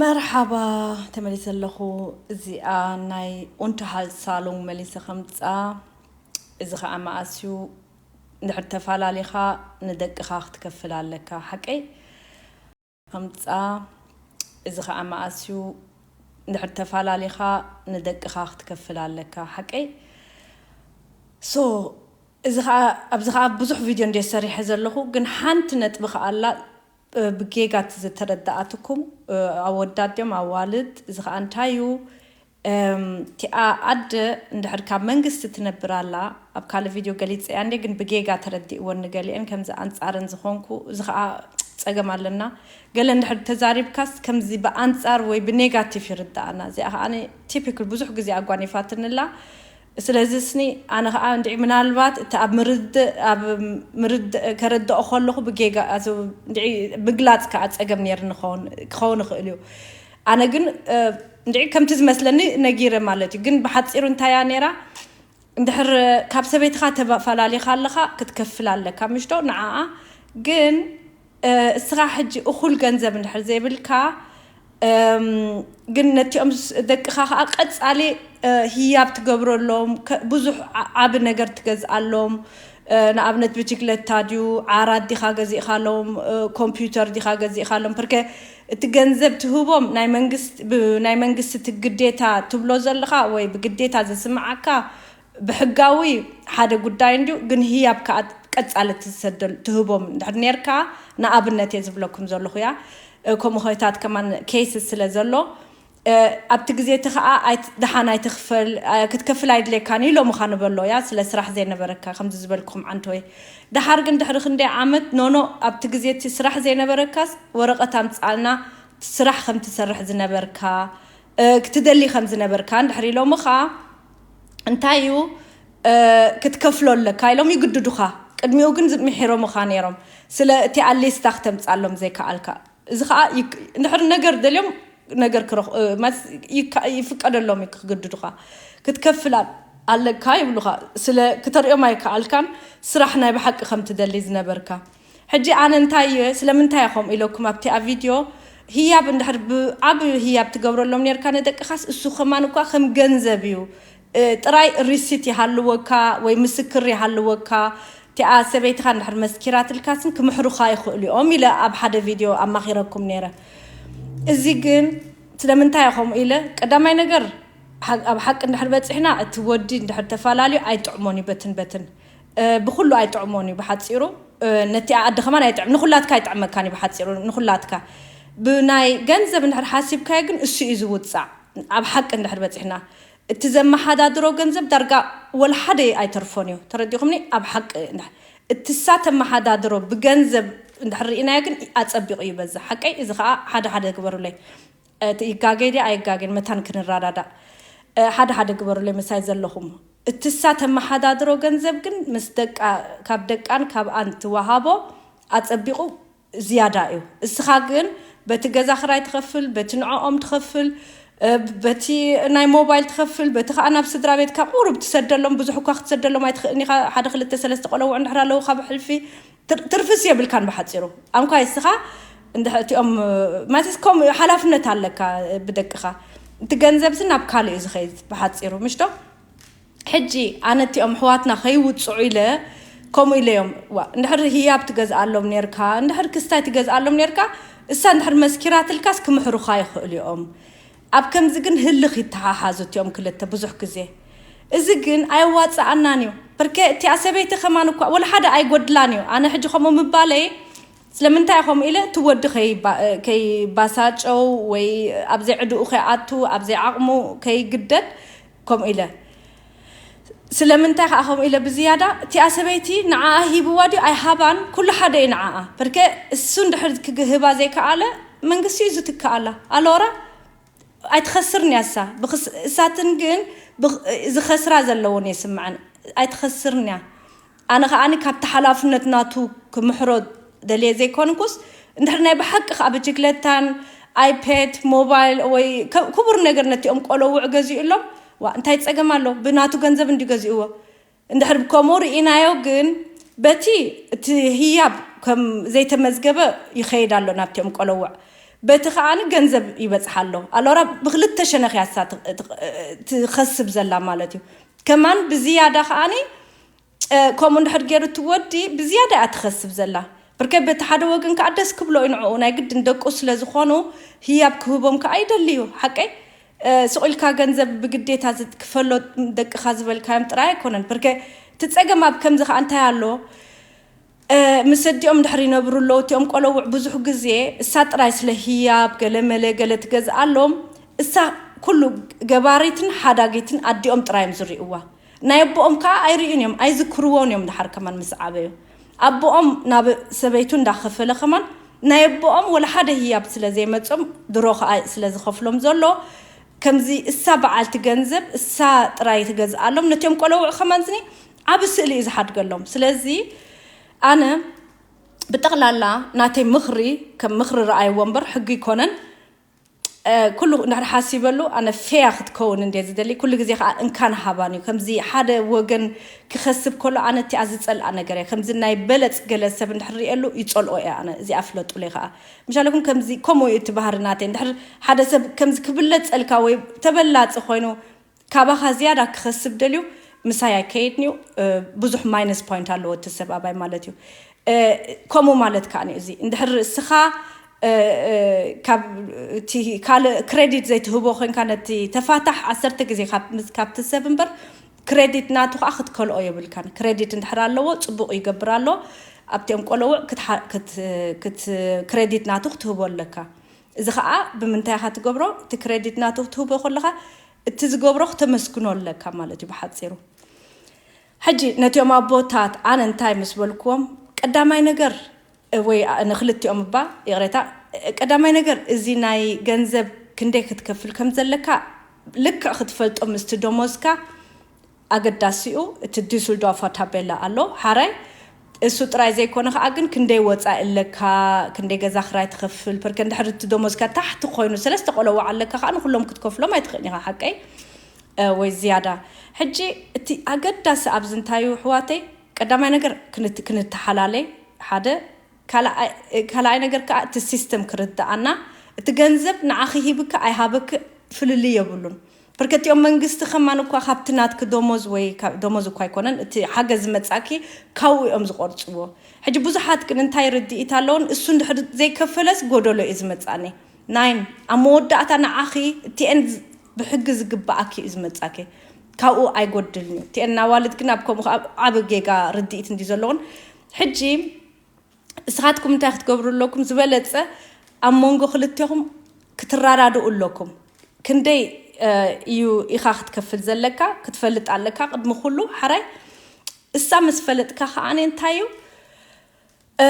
መርሓባ፣ ተመሊሰ ኣለኹ። እዚኣ ናይ ኡንተሃል ሳሎን መሊሰ ከምጻ። እዚ ኸዓ መኣስዩ፣ እንድሕር ተፈላለኻ ንደቅኻ ክትከፍል ኣለካ። ሓቀይ? ከምጻ። እዚ ኸዓ መኣስዩ፣ እንድሕር ተፈላለኻ ንደቅኻ ክትከፍል ኣለካ። ሓቀይ? ሶ፣ እዚ ኸዓ፣ ኣብዚ ኸዓ ብዙሕ ቪድዮ እንደ ሰሪሐ ዘለኹ፣ ግን ሓንቲ ነጥቢ ኸዓ ኣላ፣ እ፣ ብጌጋ እቲ ዝተረዳኣትኩም፣ እ፣ ኣወዳት ድዮም ኣዋልድ፣ እዚ ኸዓ እንታይ እዩ? እም፣ እቲኣ ኣደ እንድሕር ካብ መንግስቲ ትነብር ኣላ፣ ኣብ ካልእ ቪድዮ ገሊጸያ እንዴ፣ ግን ብጌጋ ተረዲእወን ንገሊአን ከምዚ ኣንጻረን ዝኾንኩ፣ እዚ ኸዓ ጸገም ኣለና። ገለ እንድሕር ተዛሪብካስ ከምዚ ብኣንጻር ወይ ብኔጋቲቭ ይርዳኣና። እዚኣ ኸዓ ቲፒካል ብዙሕ ግዜ ኣጓኒፋትንላ። ስለዚ ስኒ ኣነ ኸዓ እንድዒ ምናልባት እቲ ኣብ ምርድእ፣ ኣብ ምርድእ ከረድኦ ከለኹ ብጌጋ፣ ኣዚ እንድዒ ምግላጽ ከኣ ጸገም ነይርኒ ክኸውን፣ ክኸውን ይኽእል እዩ። ኣነ ግን፣ እ፣ እንድዒ ከምቲ ዝመስለኒ ነጊረ ማለት እዩ። ግን ብሓጺሩ እንታይ እያ ነይራ? እንድሕር ካብ ሰበይትኻ ተፈላሊኻ ኣለኻ ክትከፍል ኣለካ፣ ምሽቶ ንዓኣ። ግን፣ እ፣ እስኻ ሕጂ እኹል ገንዘብ እንድሕር ዘይብልካ፣ እም፣ ግን ነቲኦም ስ-፣ ደቅኻ ኸዓ ቀጻሊ፣ እ፣ ህያብ ትገብረሎም፣ ከ-፣ ብዙሕ ዓ-፣ ዓቢ ነገር ትገዝኣሎም። እ፣ ንኣብነት ብጅግለታ ድዩ፣ ዓራት ዲኻ ገዚእኻሎም፣ እ፣ ኮምፒውተር ዲኻ ገዚእኻሎም። ፐርከ እቲ ገንዘብ ትህቦም ናይ መንግስት-፣ ብ-፣ ናይ መንግስቲ እቲ ግዴታ ትብሎ ዘለኻ ወይ ብግዴታ ዘስምዓካ ብሕጋዊ ሓደ ጉዳይ እንድዩ፣ ግን ህያብ ከኣ ቀጻሊ ትሰደል-፣ ትህቦም እንድሕር ኔርካ፣ ንኣብነት እየ ዝብለኩም ዘለኹ እያ። እ፣ ከምኡ ኸይታት ከማን ኬይስ ስለ ዘሎ፣ እ፣ ኣብቲ ግዜ እቲ ኸኣ ኣይት-፣ ደሓን ኣይትኽፈል፣ እ፣ ክትከፍል ኣይድልየካን እዩ ኢሎምኻ ንበሎ እያ፣ ስለ ስራሕ ዘይነበረካ፣ ከምዚ ዝበልኩም ዓንተወይ። ደሓር ግን ድሕሪ ክንደይ ዓመት፣ ኖኖ፣ ኣብቲ ግዜ እቲ ስራሕ ዘይነበረካስ ወረቐት ኣምጽኣልና፣ ስራሕ ከም ትሰርሕ ዝነበርካ፣ እ፣ ክትደሊ ከም ዝነበርካ እንድሕር ኢሎምኻ፣ እንታይ እዩ፣ እ፣ ክትከፍሎ ኣለካ ኢሎም ይግድዱኻ። ቅድሚኡ ግን ዝ-፣ ምሒሮምኻ ነይሮም። ስለ እቲ ኣሊስታ ክተምጻሎም ዘይከኣልካ። እዚ ኸኣ ይክ-፣ እንድሕር ነገር ደልዮም ነገር ክረኽ-፣ እ፣ ማለት ይካ-፣ ይፍቀደሎም እዩ ክግድዱኻ። ክትከፍል ኣል-፣ ኣለካ ይብሉኻ። ስለ ክተርእዮም ኣይከኣልካን፣ ስራሕ ናይ ብሓቂ ከም ትደሊ ዝነበርካ። ሕጂ ኣነ እንታይ እየ፣ ስለምንታይ እየ ከምኡ ኢለኩም ኣብቲ ኣብ ቪድዮ፣ ህያብ እንድሕር ብዓቢ ህያብ ትገብረሎም ነርካ ንደቅኻስ፣ እሱ ከማን እኳ ከም ገንዘብ እዩ። እ፣ ጥራይ ሪሲት ይሃልወካ ወይ ምስክር ይሃልወካ። እቲኣ ሰበይትኻ እንድሕር መስኪራትልካስን ክምሕሩኻ ይኽእሉ እዮም ኢለ ኣብ ሓደ ቪድዮ ኣማኺረኩም ነይረ። እዚ ግን ስለምንታይ እየ ከምኡ ኢለ፣ ቀዳማይ ነገር፣ ሓ-፣ ኣብ ሓቂ እንድሕር በጺሕና፣ እቲ ወዲ እንድሕር ተፈላለዩ ኣይጥዕሞን እዩ በትን በትን። እ፣ ብኹሉ ኣይጥዕሞን እዩ ብሓጺሩ። እ፣ ነቲ ኣደ ከማን ኣይጥዕም-፣ ንኹላትካ ኣይጥዕመካን እዩ ብሓጺሩ፣ ንኹላትካ። ብናይ ገንዘብ እንድሕር ሓሲብካዮ ግን እሱ እዩ ዝውጻዕ። ኣብ ሓቂ እንድሕር በጺሕና፣ እቲ ዘመሓዳድሮ ገንዘብ ዳርጋ ወላ ሓደ ኣይተርፎን እዩ። ተረዲኹምኒ? ኣብ ሓቂ እንድሕ-፣ እትሳ ተመሓዳድሮ ብገንዘብ እንድሕር ርኢናዮ ግን ኣጸቢቑ ይበዝሕ። ሓቀይ? እዚ ኸኣ ሓደ ሓደ ግበሩለይ። እቲ ይጋገይ ድያ ኣይጋገን መታን ክንረዳዳእ። እ፣ ሓደ ሓደ ግበሩለይ ምሳይ ዘለኹም። እትሳ ተመሓዳድሮ ገንዘብ ግን ምስ ደቃ፣ ካብ ደቃን ካብኣን ትወሃቦ ኣጸቢቑ ዝያዳ እዩ። እስኻ ግን በቲ ገዛ ክራይ ትኸፍል፣ በቲ ንዕኦም ትኸፍል፣ እ፣ በቲ ናይ ሞባይል ትኸፍል፣ በቲ ኸኣ ናብ ስድራ ቤትካ ቁሩብ ትሰደሎም፣ ብዙሕ እኳ ክትሰደሎም ኣይትኽእልን ኢኻ። ሓደ ክልተ ሰለስተ ቆለውዕ እንድሕር ኣለውኻ ብሕልፊ ትር-፣ ትርፍስ የብልካን ብሓጺሩ። ኣንኳይ እስኻ እንድሕ-፣ እቲኦም፣ ማለትስ ከምኡ ሓላፍነት ኣለካ ብደቅኻ። እቲ ገንዘብሲ ናብ ካልእ እዩ ዝኸይድ ብሓጺሩ፣ ምሽ ዶ? ሕጂ ኣነ እቲኦም ኣሕዋትና ከይውጽዑ ኢለ ከምኡ ኢለ እዮም። ዋ፣ እንድሕር ህያብ ትገዝኣሎም ኔርካ፣ እንድሕር ክስታይ ትገዝኣሎም ኔርካ፣ እሳ እንድሕር መስኪራትልካስ ክምሕሩኻ ይኽእሉ እዮም። ኣብ ከምዚ ግን ህልኽ ይተሓሓዙ እቲኦም ክልተ ብዙሕ ግዜ። እዚ ግን ኣየዋጽኣናን እዩ። ብርከ እቲኣ ሰበይቲ ከማን እኳ ወላ ሓደ ኣይጎድላን እዩ። ኣነ ሕጂ ከምኡ ምባለይ ስለምንታይ ከምኡ ኢለ፣ እቲ ወዲ ከይባ-፣ ከይባሳጨው ወይ ኣብ ዘይዕድኡ ከይኣቱ፣ ኣብ ዘይዓቕሙ ከይግደድ ከምኡ ኢለ። ስለምንታይ ከኣ ከምኡ ኢለ ብዝያዳ፣ እቲኣ ሰበይቲ ንዓኣ ሂብዋ ድዩ ኣይሃባን፣ ኩሉ ሓደ እዩ ንዓኣ። ብርከ እሱ እንድሕር ክህባ ዘይከኣለ፣ መንግስቲ እዩ ዝትክኣላ። ኣሎራ ኣይትኸስርን እያ እሳ። ብኽስ-፣ እሳትን ግን ብኽ-፣ ዝኸስራ ዘለውን የስምዐን። ኣይትኸስርን እያ። ኣነ ከዓኒ ካብቲ ሓላፍነት ናቱ ክምሕሮ ደልየ ዘይኮንኩስ፣ እንድሕር ናይ ብሓቂ ከዓ ብጅግለታን ኣይፓድ፣ ሞባይል ወይ ከ-፣ ክቡር ነገር ነቲኦም ቆለውዕ ገዚኡሎም፣ ዋ፣ እንታይ ጸገም ኣሎ? ብናቱ ገንዘብ እንዲ ገዚእዎ። እንድሕር ከምኡ ርኢናዮ ግን፣ በቲ እቲ ህያብ ከም ዘይተመዝገበ ይኸይድ ኣሎ ናብቲኦም ቆለውዕ። በቲ ከዓኒ ገንዘብ ይበጽሕ ኣሎ። ኣሎራ ብክልተ ሸነኽ እያ እሳ ት-፣ ት-፣ ትኸስብ ዘላ ማለት እዩ። ከማን ብዝያዳ ከዓኒ፣ እ፣ ከምኡ እንድሕር ገይሩ እቲ ወዲ ብዝያዳ እያ ትኸስብ ዘላ። ብርከ በቲ ሓደ ወገን ከዓ ደስ ክብሎ እዩ ንዕኡ፣ ናይ ግድን ደቁ ስለ ዝኾኑ ህያብ ክህቦም ከዓ ይደሊ እዩ። ሓቀይ? እ፣ ስቕ ኢልካ ገንዘብ ብግዴታ ዝት-፣ ክፈሎ ደቅኻ ዝበልካዮም ጥራይ ኣይኮነን። ብርከ እቲ ጸገም ኣብ ከምዚ ከዓ እንታይ ኣሎ? እ፣ ምስ ኣዲኦም ድሕር ይነብሩ ኣለዉ። እቲኦም ቆለውዕ ብዙሕ ግዜ እሳ ጥራይ ስለ ህያብ ገለ መለ ገለ ትገዝኣሎም፣ እሳ ኩሉ ገባሪትን ሓዳጊትን ኣዲኦም ጥራይ እዮም ዝርእይዋ። ናይ ኣቦኦም ከዓ ኣይርእዩን እዮም፣ ኣይዝክርዎን እዮም። ድሓር ከማን ምስ ዓበዩ ኣቦኦም ናብ ሰበይቱ እንዳኸፈለ ከማን ናይ ኣቦኦም ወላ ሓደ ህያብ ስለ ዘይመጾም ድሮ ከዓ ስለ ዝኸፍሎም ዘሎ ከምዚ እሳ በዓልቲ ገንዘብ እሳ ጥራይ ትገዝኣሎም። ነቲኦም ቆለውዕ ከማን ዝኒ ዓቢ ስእሊ እዩ ዝሓድገሎም። ስለዚ ኣነ ብጠቕላላ ናተይ ምኽሪ ከም ምኽሪ ረኣይዎ እምበር ሕጊ ኣይኮነን። እ፣ ኩሉ እንድሕር ሓሲበሉ ኣነ ፌያ ክትከውን እንደ ዝደሊ፣ ኩሉ ግዜ ከዓ እንካን ሃባን እዩ። ከምዚ ሓደ ወገን ክኸስብ ከሎ ኣነ እቲኣ ዝጸልኣ ነገር እየ። ከምዚ ናይ በለጽ ገለ ሰብ እንድሕር ርእየሉ ይጸልኦ እየ ኣነ። እዚኣ ፍለጡለይ ከዓ። ምሻለኩም ከምዚ ከምኡ እዩ እቲ ባህሪ ናተይ። እንድሕር ሓደ ሰብ ከምዚ ክብለጸልካ ወይ ተበላጺ ኮይኑ ካባኻ ዝያዳ ክኸስብ ደልዩ ምሳይ ኣይከይድን እዩ። እ፣ ብዙሕ ማይነስ ፖይንት ኣለዎ እቲ ሰብ ኣባይ ማለት እዩ። እ፣ ከምኡ ማለት ከኣ እዩ እዚ። እንድሕር እስኻ፣ እ፣ እ፣ ካብ እቲ ካልእ ክሬዲት ዘይትህቦ ኮይንካ ነቲ ተፋታሕ ዓሰርተ ግዜ ካብ፣ ምስ፣ ካብቲ ሰብ እምበር ክሬዲት ናቱ ከኣ ክትከልኦ የብልካን። ክሬዲት እንድሕር ኣለዎ ጽቡቕ ይገብር ኣሎ። ኣብቲኦም ቆለውዕ ክትሓ-፣ ክት-፣ ክት-፣ ክሬዲት ናቱ ክትህቦ ኣለካ። እዚ ኸኣ ብምንታይ ኢኻ ትገብሮ? እቲ ክሬዲት ናቱ ክትህቦ ከለኻ እቲ ዝገብሮ ክተመስግኖ ኣለካ ማለት እዩ ብሓጺሩ። ሕጂ ነቲኦም ኣቦታት ኣነ እንታይ ምስ በልክዎም፣ ቀዳማይ ነገር፣ ወይ ንክልቲኦም እባ ይቕሬታ፣ ቀዳማይ ነገር እዚ ናይ ገንዘብ ክንደይ ክትከፍል ከም ዘለካ ልክዕ ክትፈልጦ ምስቲ ደሞዝካ ኣገዳሲኡ እቲ ዱስልዶርፍ ታቤላ ኣሎ ሓራይ። እሱ ጥራይ ዘይኮነ ከኣ ግን ክንደይ ወጻኢ ኣለካ፣ ክንደይ ገዛ ክራይ ትኸፍል፣ ፐርከ እንድሕር እቲ ደሞዝካ ታሕቲ ኮይኑ ሰለስተ ቆለውዕ ኣለካ ከኣ ንኩሎም ክትከፍሎም ኣይትኽእልን ኢኻ ሓቀይ፣ እ፣ ወይ ዝያዳ። ሕጂ እቲ ኣገዳሲ ኣብዚ እንታይ እዩ ኣሕዋተይ፣ ቀዳማይ ነገር ክንት-፣ ክንተሓላለይ ሓደ፣ ካልኣይ፣ ካልኣይ ነገር ከኣ እቲ ሲስተም ክርድኣና፣ እቲ ገንዘብ ንዓኺ ሂብካ ኣይሃበክ ፍልልይ የብሉን። ፐርከ እቲኦም መንግስቲ ከማን እኳ ካብቲ ናትኪ ደሞዝ ወይ ካብ፣ ደሞዝ እኳ ኣይኮነን፣ እቲ ሓገዝ ዝመጻኪ ካብኡ እዮም ዝቆርጽዎ። ሕጂ ብዙሓት ግን እንታይ ርድኢት ኣለውን፣ እሱ እንድሕር ዘይከፈለስ ጎደሎ እዩ ዝመጻኒ። ናይን ኣብ መወዳእታ ንዓኺ እቲ ኤን ብሕጊ ዝግባኣኪ እዩ ዝመጻኪ። ካብኡ ኣይጎድልን እዩ። እቲ ኤን ኣዋልድ ግን ኣብ ከምኡ ከኣ ዓቢ ጌጋ ርድኢት እንዲ ዘለውን። ሕጂ እስኻትኩም እንታይ ክትገብሩ ኣለኩም? ዝበለጸ ኣብ መንጎ ክልቴኹም ክትረዳድኡ ኣለኩም። ክንደይ፣ እ፣ እዩ ኢኻ ክትከፍል ዘለካ ክትፈልጥ ኣለካ። ቅድሚ ኩሉ ሓራይ እሳ ምስ ፈለጥካ ከኣ እንታይ እዩ፣ እ፣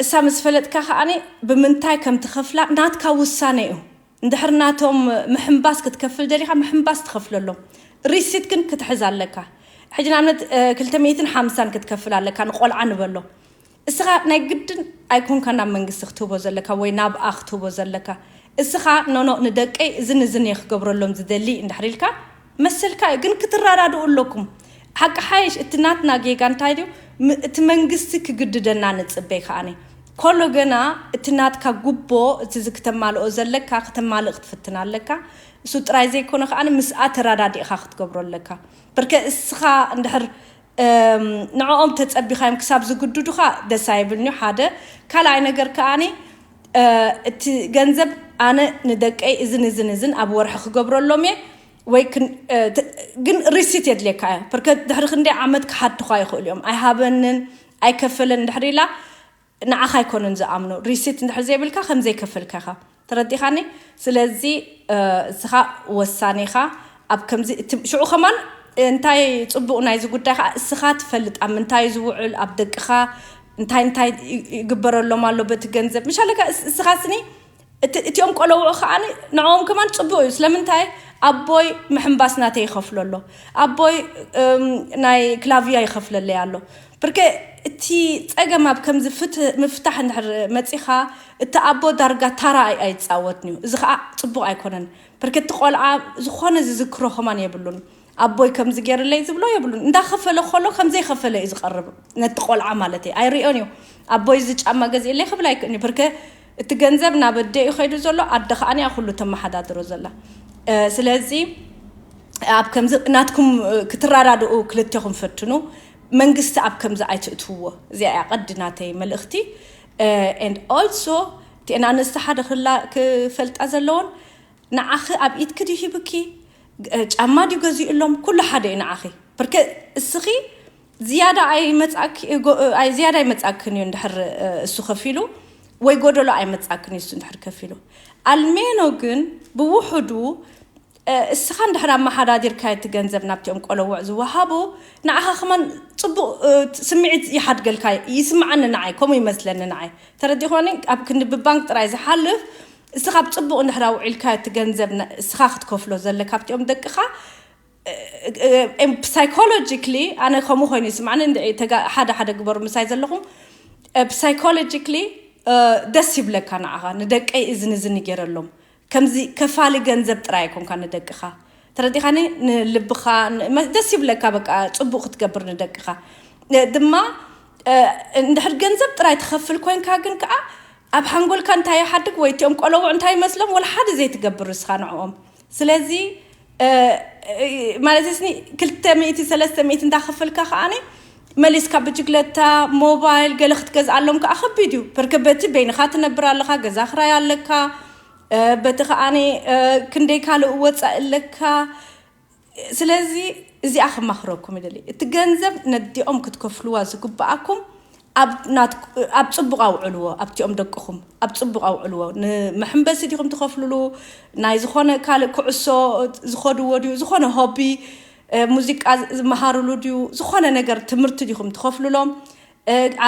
እሳ ምስ ፈለጥካ ከኣ ብምንታይ ከም ትኸፍላ ናትካ ውሳነ እዩ። እንድሕር ናቶም ምሕንባስ ክትከፍል ደሊኻ ምሕንባስ ትኸፍለሎም። ሪሲት ግን ክትሕዝ ኣለካ። ሕጂ ንኣብነት፣ እ፣ ክልተ ሚእትን ሓምሳን ክትከፍል ኣለካ ንቆልዓ ንበሎ። እስኻ ናይ ግድን ኣይኮንካ ናብ መንግስቲ ክትህቦ ዘለካ ወይ ናብኣ ክትህቦ ዘለካ። እስኻ ኖኖ ንደቀይ እዝን እዝን እየ ክገብረሎም ዝደሊ እንድሕር ኢልካ መሰልካ እዩ፣ ግን ክትረዳድኡ ኣለኩም። ሓቂ ሓይሽ እቲ ናትና ጌጋ እንታይ ድዩ? ም-፣ እቲ መንግስቲ ክግድደና ንጽበይ ከኣኒ። ኮሎ ገና እቲ ናትካ ጉቦ፣ እቲ እዚ ክተማልኦ ዘለካ፣ ክተማልእ ክትፍትን ኣለካ። እሱ ጥራይ ዘይኮነ ከኣኒ ምስኣ ተረዳዲእኻ ክትገብሮ ኣለካ። ብርከ እስኻ እንድሕር፣ እም፣ ንዕኦም ተጸቢኻዮም ክሳብ ዝግድዱኻ ደስ ኣይብልንዩ፣ ሓደ። ካልኣይ ነገር ከኣኒ፣ እ፣ እቲ ገንዘብ ኣነ ንደቀይ እዝን እዝን እዝን ኣብ ወርሒ ክገብረሎም እየ፣ ወይ ክን-፣ እ፣ ት-፣ ግን ሪሲት የድልየካ እያ። ብርከ ድሕሪ ክንደይ ዓመት ክሓቱኻ ይኽእሉ እዮም። ኣይሃበንን፣ ኣይከፈለን እንድሕር ኢላ፣ ንዓኻ ኣይኮኑን ዝኣምኑ። ሪሲት እንድሕር ዘይብልካ ከም ዘይከፈልካ ኢኻ። ተረዲኻኒ? ስለዚ፣ እ፣ እስኻ ወሳኒ ኢኻ። ኣብ ከምዚ እቲ ሽዑ ከማን እንታይ ጽቡቕ ናይዚ ጉዳይ ከኣ እስኻ ትፈልጥ፣ ኣብ ምንታይ እዩ ዝውዕል፣ ኣብ ደቅኻ እንታይ እንታይ ይ-፣ ይግበረሎም ኣሎ በቲ ገንዘብ። ምሻለካ እስ-፣ እስኻ ስኒ እቲኦም ቆለውዑ ከዓ ንዕኦም ከማን ፅቡቅ እዩ። ስለምንታይ ኣቦይ ምሕምባስ ናተይ ይኸፍሎ ኣሎ፣ ኣቦይ ናይ ክላቪያ ይኸፍለለይ ኣሎ። ብርከ እቲ ፀገም ኣብ ከምዚ ምፍታሕ እንድሕር መፂኻ እቲ ኣቦ ዳርጋ ታራ ኣይፃወትን እዩ። እዚ ከዓ ፅቡቅ ኣይኮነን። ብርከ እቲ ቆልዓ ዝኾነ ዝዝክሮ ከማን የብሉን። ኣቦይ ከምዚ ገይርለይ ዝብሎ የብሉን። እንዳኸፈለ ከሎ ከምዘይኸፈለ እዩ ዝቐርብ ነቲ ቆልዓ ማለት እዩ። ኣይሪኦን እዩ። ኣቦይ እዚ ጫማ ገዚእለይ ክብል ኣይክእልን እዩ። ብርከ እቲ ገንዘብ ናብ ኣደ እዩ ከይዱ ዘሎ፣ ኣደ ከዓ እያ ኩሉ ተመሓዳድሮ ዘላ። ስለዚ ኣብ ከምዚ ናትኩም ክትረዳድኡ ክልቴኹም ፈትኑ። መንግስቲ ኣብ ከምዚ ኣይትእትውዎ። እዚኣ እያ ቀዲ ናተይ መልእኽቲ። And also እቲአን ኣንስቲ ሓደ ክላ ክፈልጣ ዘለዎን ንዓኺ ኣብ ኢድኪ ድዩ ሂብኪ፣ ጫማ ድዩ ገዚእሎም፣ ኩሉ ሓደ እዩ ንዓኺ። ብርከ እስኺ ዝያዳ ኣይመጻኪ ዝያዳ ኣይመጻክን እዩ እንድሕር እሱ ከፊሉ፣ ወይ ጎደሎ ኣይመጻክን እዩ እሱ እንድሕር ከፊሉ። ኣልሜኖ ግን ብውሕዱ እስኻ እንድሕር ኣመሓዳዲርካ እቲ ገንዘብ ናብቲኦም ቆለውዕ ዝወሃቡ ንዓኻ ከማን ጽቡቕ ስምዒት ይሓድገልካ ይስምዓኒ ንዓይ፣ ከምኡ ይመስለኒ ንዓይ። ተረዲኾኒ? ኣብ ክንዲ ብባንክ ጥራይ ዝሓልፍ እስኻ ብጽቡቕ እንድሕር ኣውዒልካ እቲ ገንዘብ እስኻ ክትከፍሎ ዘለካ ኣብቲኦም ደቅኻ psychologically ኣነ ከምኡ ኮይኑ ይስምዓኒ። ሓደ ሓደ ግበሩ ምሳይ ዘለኹም psychologically ደስ ይብለካ ንዓኻ። ንደቀይ እዝን እዝን ገይረሎም ከምዚ ከፋሊ ገንዘብ ጥራይ ኣይኮንካ ንደቅኻ። ተረዲኻኒ? ንልብኻ ደስ ይብለካ። በቃ ጽቡቕ ክትገብር ንደቅኻ ድማ እንድሕር ገንዘብ ጥራይ ትኸፍል ኮንካ ግን ከዓ ኣብ ሓንጎልካ እንታይ ይሓድግ ወይ እቲኦም ቆለውዕ እንታይ ይመስሎም ወላ ሓደ ዘይትገብር እስኻ ንዕኦም። ስለዚ ማለት ስኒ ክልተ ሚእቲ ሰለስተ ሚእቲ እንዳኸፈልካ ከዓኒ መሊስካ ብጅግለታ ሞባይል ገለ ክትገዝኣሎም ከዓ ከቢድ እዩ። በርከበቲ በይንኻ ትነብር ኣለኻ፣ ገዛ ክራይ ኣለካ፣ በቲ ከዓኒ ክንደይ ካልእ ወፃእ ኣለካ። ስለዚ እዚኣ ክማኽረኩም ይደሊ። እቲ ገንዘብ ነዲኦም ክትከፍልዋ ዝግብኣኩም ኣብ ጽቡቕ ኣውዕልዎ። ኣብቲኦም ደቅኹም ኣብ ጽቡቕ ኣውዕልዎ። ንመሐንበሲ ዲኹም ትኸፍልሉ? ናይ ዝኾነ ካልእ ኩዕሶ ዝኸድዎ ድዩ? ዝኾነ ሆቢ፣ ሙዚቃ ዝመሃርሉ ድዩ? ዝኾነ ነገር ትምህርቲ ዲኹም ትኸፍልሎም?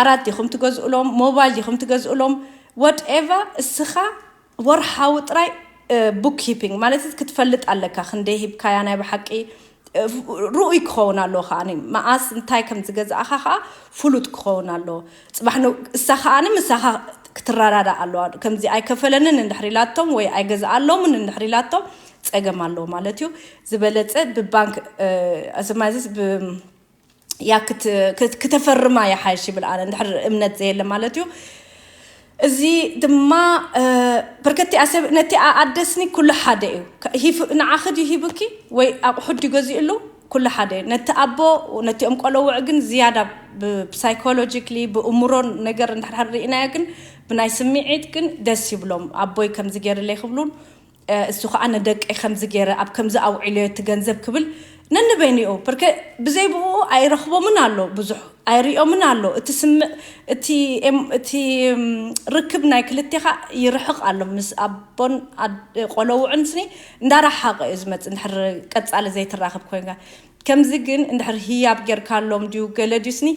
ዓራት ዲኹም ትገዝእሎም? ሞባይል ዲኹም ትገዝእሎም? Whatever እስኻ ወርሓዊ ጥራይ bookkeeping ማለት ክትፈልጥ ኣለካ። ክንደይ ሂብካያ ናይ ብሓቂ ርኡይ ክኸውን ኣለዎ። ከዓ መዓስ እንታይ ከም ዝገዛእኻ ከዓ ፍሉጥ ክኸውን ኣለዎ። ፅባሕ እሳ ከዓ ምሳኻ ክትረዳዳ ኣለዋ። ከምዚ ኣይከፈለንን እንድሕር ኢላቶም ወይ ኣይገዝኣሎምን እንድሕር ኢላቶም ፀገም ኣለዎ ማለት እዩ። ዝበለፀ ብባንክ ስማዚስ ያ ክተፈርማ ይሓይሽ ይብል ኣነ እንድሕር እምነት ዘየለ ማለት እዩ። እዚ ድማ በርከቲ ኣሰብ ነቲ ኣደስኒ ኩሉ ሓደ እዩ። ንዓኺ ድዩ ሂብኪ ወይ ኣቑሑት ድዩ ገዚእሉ? ኩሉ ሓደ እዩ። ነቲ ኣቦ ነቲኦም ቆለውዕ ግን ዝያዳ psychologically ብእምሮን ነገር እንድሕር ርኢናዮ ግን ብናይ ስምዒት ግን ደስ ይብሎም። ኣቦይ ከምዚ ገይርለይ ክብሉን እሱ ከዓ ንደቀይ ከምዚ ገይረ ኣብ ከምዚ ኣውዒለዮ እቲ ገንዘብ ክብል ነንበይንኡ ብርከ ብዘይ ብኡ ኣይረኽቦምን ኣሎ ብዙሕ ኣይሪኦምን ኣሎ። እቲ ስምዕ እቲ እቲ ርክብ ናይ ክልቴኻ ይርሕቕ ኣሎ። ምስ ኣቦን ቆለውዕን ስኒ እንዳረሓቐ እዩ ዝመፅእ። እንድሕር ቀፃሊ ዘይትራኽብ ኮይንካ ከምዚ ግን እንድሕር ህያብ ጌርካሎም ድዩ ገለ ድዩ ስኒ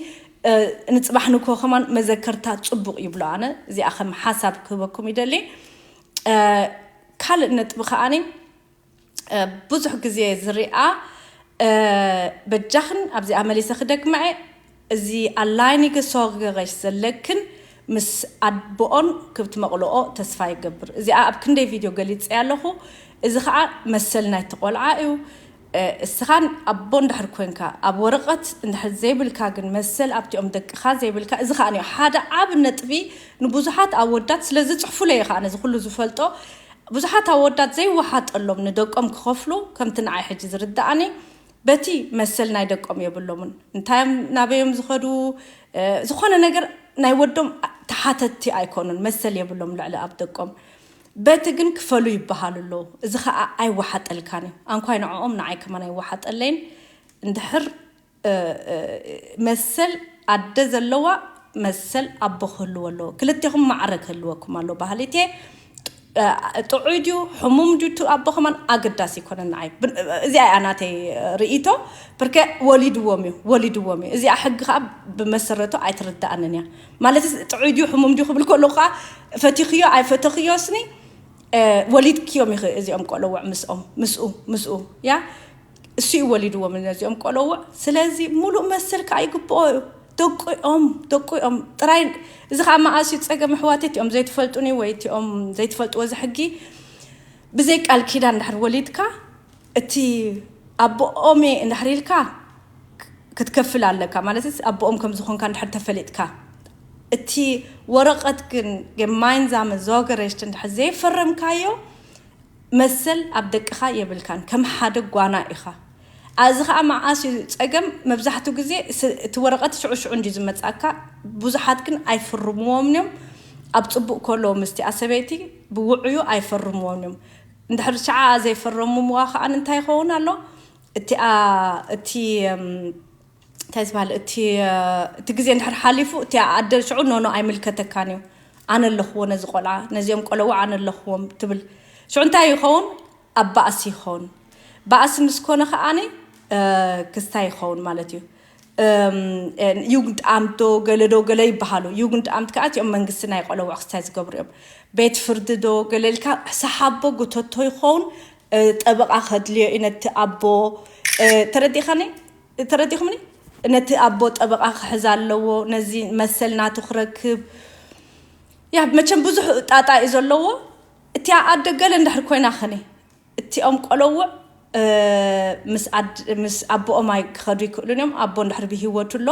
ንፅባሕ ንኮ ከማን መዘከርታ ፅቡቕ ይብሎ። ኣነ እዚኣ ከም ሓሳብ ክህበኩም ይደሊ። ካልእ ነጥቢ ከዓኒ ብዙሕ ግዜ ዝሪኣ በጃኽን ኣብዚኣ መሊሰ ክደግማ እየ። እዚ ኣላይኒ ክሶገረሽ ዘለክን ምስ ኣቦኦን ክብትመቕልኦ ተስፋ ይገብር። እዚኣ ኣብ ክንደይ ቪድዮ ገሊፀ ኣለኹ። እዚ ከዓ መሰል ናይቲ ቆልዓ እዩ። እስኻን ኣቦ እንድሕር ኮንካ ኣብ ወረቐት እንድሕር ዘይብልካ ግን መሰል ኣብቲኦም ደቅኻ ዘይብልካ እዚ ከዓ ሓደ ዓብ ነጥቢ ንብዙሓት ኣወዳት ስለዚ ፅሕፉለ እየ ከዓ ነዚ ኩሉ ዝፈልጦ ብዙሓት ኣወዳት ዘይወሓጠሎም ንደቆም ክኸፍሉ ከምቲ ንዓይ ሕጂ ዝርዳኣኒ በቲ መሰል ናይ ደቆም የብሎምን። እንታዮም ናበዮም ዝኸዱ ዝኾነ ነገር ናይ ወዶም ተሓተቲ ኣይኮኑን። መሰል የብሎም ልዕሊ ኣብ ደቆም በቲ ግን ክፈሉ ይበሃሉ ኣለዉ። እዚ ከዓ ኣይወሓጠልካን እዩ። ኣንኳይ ንዕኦም ንዓይ ከማን ኣይወሓጠለይን። እንድሕር መሰል ኣደ ዘለዋ መሰል ኣቦ ክህልዎ ኣለዎ። ክልቴኹም ማዕረ ክህልወኩም ኣለዎ። ባህሊቴ ጥዑይ ድዩ ሕሙም ድዩ እቲ ኣቦ ከማን ኣገዳሲ ይኮነን ንዓይ። እዚኣ እያ ናተይ ርእይቶ። ብርከ ወሊድዎም እዩ ወሊድዎም እዩ። እዚኣ ሕጊ ከዓ ብመሰረቱ ኣይትርዳኣንን እያ። ማለት ጥዑይ ድዩ ሕሙም ድዩ ክብል ከሎ ከዓ ፈቲኽዮ ኣይፈተኽዮ ስኒ ወሊድክዮም ኢኺ እዚኦም ቆለውዕ ምስኦም ምስኡ ምስኡ ያ እሱ እዩ ወሊድዎም ነዚኦም ቆለውዕ። ስለዚ ሙሉእ መሰል ከዓ ይግብኦ እዩ። ደቁኦም ደቁኦም ጥራይ። እዚ ከዓ መኣስ እዩ ፀገም ኣሕዋት እቲኦም ዘይትፈልጡኒ ወይ እቲኦም ዘይትፈልጥዎ እዚ ሕጊ። ብዘይ ቃል ኪዳን እንድሕር ወሊድካ እቲ ኣቦኦም እየ እንድሕር ኢልካ ክትከፍል ኣለካ ማለት ኣቦኦም ከም ዝኾንካ እንድሕር ተፈሊጥካ። እቲ ወረቐት ግን gemeinsame Sorgerecht እንድሕር ዘይፈረምካዮ መሰል ኣብ ደቅኻ የብልካን። ከም ሓደ ጓና ኢኻ። እዚ ከዓ መዓስ እዩ ፀገም? መብዛሕትኡ ግዜ እቲ ወረቐት ሽዑ ሽዑ እንዲ ዝመፃካ። ብዙሓት ግን ኣይፍርምዎም እዮም። ኣብ ፅቡቅ ከለዉ ምስቲ ኣሰበይቲ ብውዑዩ ኣይፈርምዎም እዮም። እንድሕር ሸዓ ዘይፈረምዋ ከዓ እንታይ ይኸውን ኣሎ? እቲኣ እቲ እንታይ ዝበሃል እቲ እቲ ግዜ እንድሕር ሓሊፉ እቲ ኣደ ሽዑ ኖኖ ኣይምልከተካን እዩ። ኣነ ኣለኽዎ ነዚ ቆልዓ ነዚኦም ቆለዋ ኣነ ኣለኽዎም ትብል። ሽዑ እንታይ ይኸውን? ኣብ ባእሲ ይኸውን። ባእሲ ምስ ኮነ ከዓኒ ክስታይ ይኸውን ማለት እዩ። ዩግንድ ኣምት ዶ ገለ ዶ ገለ ይበሃሉ። ዩግንድ ኣምት ከዓ እቲኦም መንግስቲ ናይ ቆለውዕ ክስታይ ዝገብሩ እዮም። ቤት ፍርዲ ዶ ገለ ኢልካ ሰሓቦ ጉተቶ ይኸውን። ጠበቃ ከድልዮ እዩ ነቲ ኣቦ። ተረዲኻኒ? ተረዲኹምኒ? ነቲ ኣቦ ጠበቃ ክሕዝ ኣለዎ። ነዚ መሰል ናቱ ክረክብ ያ መቸም ብዙሕ ጣጣ እዩ ዘለዎ። እቲኣ ኣደ ገለ እንድሕር ኮይና ኸኒ እቲኦም ቆለውዕ ምስ ኣቦኦም ኣይ ክኸዱ ይክእሉን እዮም። ኣቦ እንድሕር ብሂወቱ ኣሎ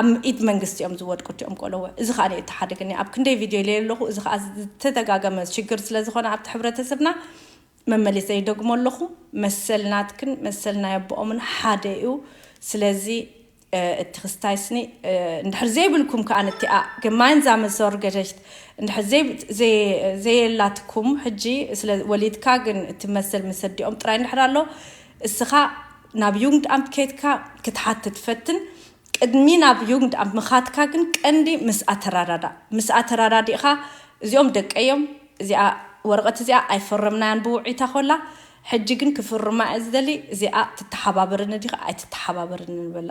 ኣብ ኢድ መንግስቲ እዮም ዝወድቁ እቲኦም ቆለውዕ። እዚ ከዓ እተሓደገኒ ኣብ ክንደይ ቪድዮ ኢለ ኣለኹ። እዚ ከዓ ዝተደጋገመ ሽግር ስለዝኾነ ኣብቲ ሕብረተሰብና መመሊሰ ይደግሞ ኣለኹ። መሰል ናትክን መሰል ናይ ኣቦኦምን ሓደ እዩ። ስለዚ እቲ ክስታይ ስኒ እንድሕር ዘይብልኩም ከዓ ነቲኣ gemeinsame Sorgerecht እንድሕር ዘየላትኩም ሕጂ ስለ ወሊድካ ግን እቲ መሰል ምስ ኣዲኦም ጥራይ እንድሕር ኣሎ እስኻ ናብ Jugendamt ከይድካ ክትሓትት ፈትን። ቅድሚ ናብ Jugendamt ምኻድካ ግን ቀንዲ ምስኣ ተራዳዳ። ምስኣ ተራዳዲእኻ እዚኦም ደቀዮም እዚኣ ወረቐት እዚኣ ኣይፈረምናያን ብውዒታ ኮላ ሕጂ ግን ክፍርማ እየ ዝደሊ። እዚኣ ትተሓባበርኒ ዲኻ ኣይትተሓባበርኒ ንበላ።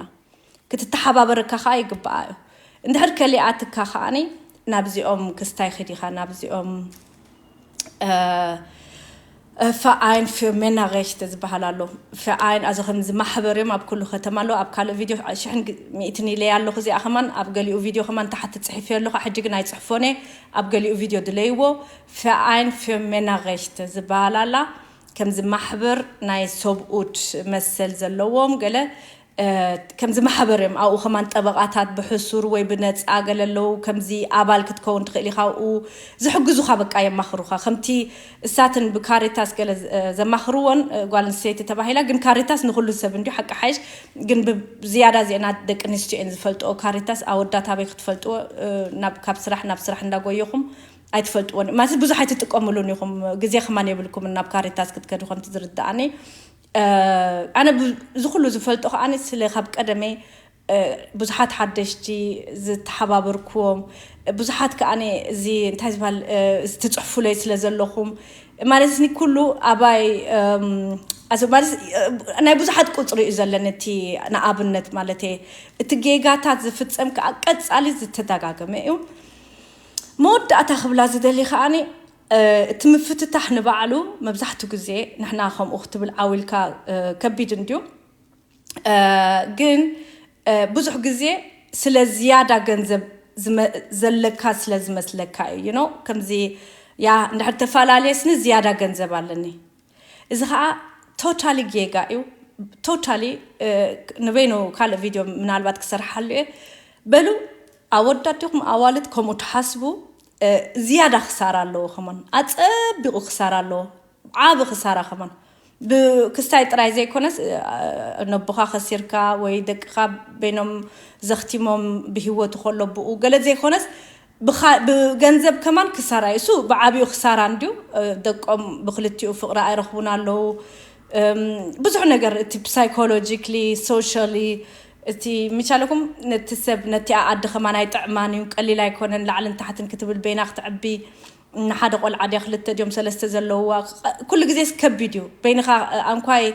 ክትተሓባበረካ ከዓ ይግባኣ እዩ። እንድሕር ከሊኣትካ ከዓኒ ናብዚኦም ክስታይ ኺዲኻ ናብዚኦም Verein für Männerrechte ዝበሃል ኣሎ። Verein ኣዚ ከምዚ ማሕበር እዮም ኣብ ኩሉ ከተማ ኣለዉ። ኣብ ካልእ ቪድዮ ሽሕን ሚእትን ኢለያ ኣለኹ። እዚኣ ከማን ኣብ ገሊኡ ቪድዮ ከማን ታሕቲ ፅሒፈ ኣለኹ። ሕጂ ግን ኣይፅሕፎን እየ። ኣብ ገሊኡ ቪድዮ ድለይዎ። Verein für Männerrechte ዝበሃል ኣላ። ከምዚ ማሕበር ናይ ሰብኡት መሰል ዘለዎም ገለ ከምዚ ማሕበር እዮም ኣብኡ ከማን ጠበቃታት ብሕሱር ወይ ብነፃ ገለ ኣለዉ። ከምዚ ኣባል ክትከውን ትኽእል ኢኻ ኣብኡ ዝሕግዙኻ በቃ የማኽሩኻ ከምቲ እሳትን ብካሪታስ ገለ ዘማኽርዎን ጓል ኣንስተይቲ ተባሂላ ግን ካሪታስ ንኩሉ ሰብ እንዲዩ ሓቂ ሓይሽ ግን ዝያዳ እዚአና ደቂ ኣንስትዮ እየን ዝፈልጥኦ ካሪታስ ኣወዳት ኣበይ ክትፈልጥዎ ናብ ካብ ስራሕ ናብ ስራሕ እንዳጎየኹም ኣይትፈልጥዎን ማለት ብዙሕ ኣይትጥቀምሉን ኢኹም ግዜ ከማን የብልኩም ናብ ካሪታስ ክትከዱ ከምቲ ዝርዳኣኒ ኣነ እዚ ኩሉ ዝፈልጦ ከዓኒ ስለ ካብ ቀደመይ ብዙሓት ሓደሽቲ ዝተሓባበርክዎም ብዙሓት ከዓ እዚ እንታይ ዝበሃል ትፅሕፉለይ ስለ ዘለኹም ማለት ኒ ኩሉ ኣባይ ናይ ብዙሓት ቁፅሪ እዩ ዘለኒ እቲ ንኣብነት ማለት እቲ ጌጋታት ዝፍፀም ከዓ ቀፃሊ ዝተደጋገመ እዩ። መወዳእታ ክብላ ዝደሊ ከዓኒ እቲ ምፍትታሕ ንባዕሉ መብዛሕትኡ ግዜ ንሕና ከምኡ ክትብል ዓው ኢልካ ከቢድ እንድዩ። ግን ብዙሕ ግዜ ስለ ዝያዳ ገንዘብ ዘለካ ስለ ዝመስለካ እዩ። You know ከምዚ ያ እንድሕር ተፈላለየ ስኒ ዝያዳ ገንዘብ ኣለኒ። እዚ ከዓ totally ጌጋ እዩ። Totally ንበይኑ ካልእ ቪድዮ ምናልባት ክሰርሓሉ እየ። በሉ ኣወዳት ዲኹም ኣዋልድ ከምኡ ትሓስቡ ዝያዳ ክሳራ ኣለዎ ከማን ኣፀቢቑ ክሳራ ኣለዎ። ዓቢ ክሳራ ከማን ብክስታይ ጥራይ ዘይኮነስ ነቦኻ ከሲርካ ወይ ደቅኻ በይኖም ዘኽቲሞም ብሂወቱ ከሎ ብኡ ገለ ዘይኮነስ ብገንዘብ ከማን ክሳራ እዩ። እሱ ብዓቢኡ ክሳራ እንድዩ። ደቆም ብክልቲኡ ፍቕሪ ኣይረኽቡን ኣለዉ። ብዙሕ ነገር እቲ psychologically socially እቲ ምቻለኩም ነቲ ሰብ ነቲኣ ኣዲ ከማን ኣይጥዕማን እዩ። ቀሊል ኣይኮነን ላዕልን ታሕትን ክትብል በይና ክትዕቢ ንሓደ ቆልዓ ድያ ክልተ ድዮም ሰለስተ ዘለውዋ ኩሉ ግዜ ከቢድ እዩ። በይንኻ ኣንኳይ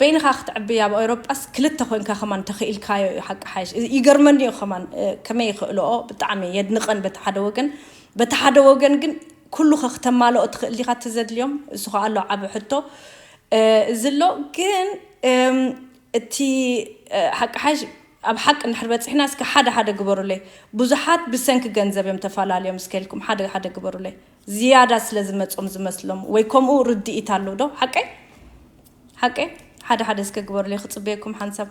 በይንኻ ክትዕቢ ኣብ ኤውሮጳስ ክልተ ኮንካ ከማን ተኽኢልካዮ እዩ ሓቂ ሓይሽ። ይገርመኒ እዩ ከማን ከመይ ይኽእልኦ ብጣዕሚ የድንቐን በቲ ሓደ ወገን በቲ ሓደ ወገን ግን ኩሉ ኸ ክተማልኦ ትኽእል ዲኻ? እቲ ዘድልዮም እሱ ኸዓ ኣሎ ዓቢ ሕቶ። እዚ ኣሎ ግን እቲ ሓቂ ሓሽ ኣብ ሓቂ እንድሕር በፂሕና እስከ ሓደ ሓደ ግበሩለይ። ብዙሓት ብሰንኪ ገንዘብ እዮም ተፈላለዮም። እስከ ኢልኩም ሓደ ሓደ ግበሩለይ። ዝያዳ ስለ ዝመፆም ዝመስሎም ወይ ከምኡ ርድኢት ኣሎ ዶ? ሓቀይ ሓቀይ ሓደ ሓደ እስከ ግበሩለይ፣ ክፅበየኩም ሓንሳብ።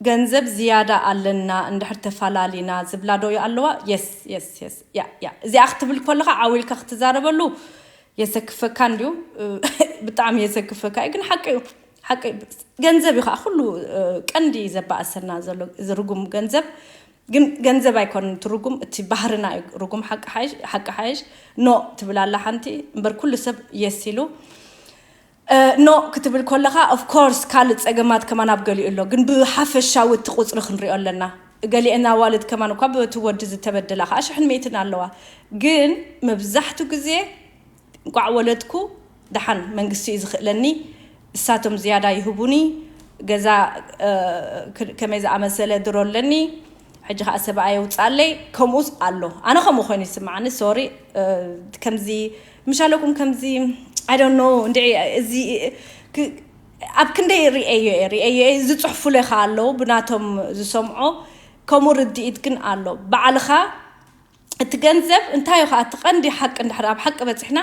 ገንዘብ ዝያዳ ኣለና እንድሕር ተፋላሊና ዝብላ ዶ ኣለዋ? የስ የስ የስ ያ ያ እዚኣ ክትብል ከለኻ ዓዊልካ ክትዛረበሉ የሰክፈካ እንዲዩ። ብጣዕሚ የሰክፈካ እዩ፣ ግን ሓቂ እዩ። ሓቂ እዩ። ገንዘብ እዩ ከዓ ኩሉ ቀንዲ ዘባእሰና ዘሎ፣ እዚ ርጉም ገንዘብ። ግን ገንዘብ ኣይኮንን እቲ ርጉም፣ እቲ ባህርና እዩ ርጉም። ሓቂ ሓይሽ ኖ ትብል ኣላ ሓንቲ እምበር ኩሉ ሰብ የስ ኢሉ። ኖ ክትብል ከለኻ ኦፍኮርስ ካልእ ፀገማት ከማን ኣብ ገሊኡ ኣሎ፣ ግን ብሓፈሻዊ እቲ ቁፅሪ ክንሪኦ ኣለና። ገሊአን ኣዋልድ ከማን እኳ በቲ ወዲ ዝተበደላ ከዓ ሽሕን ሚእትን ኣለዋ። ግን መብዛሕቱ ግዜ እንቋዕ ወለድኩ፣ ደሓን መንግስቲ እዩ ዝኽእለኒ፣ እሳቶም ዝያዳ ይህቡኒ፣ ገዛ ከመይ ዝኣመሰለ ድሮ ኣለኒ፣ ሕጂ ከዓ ሰብኣይ የውፅኣለይ። ከምኡስ ኣሎ፣ ኣነ ከምኡ ኮይኑ ይስምዓኒ። ሶሪ ከምዚ ምሻለኩም ከምዚ I don't know እንዲ እዚ ኣብ ክንደይ ርእየዮ እየ ርእየዮ እየ ዝፅሕፉለይ ከ ኣለዉ ብናቶም ዝሰምዖ። ከምኡ ርድኢት ግን ኣሎ። ባዕልኻ እቲ ገንዘብ እንታይ እዩ ከዓ እቲ ቀንዲ ሓቂ እንድሕር ኣብ ሓቂ በፂሕና፣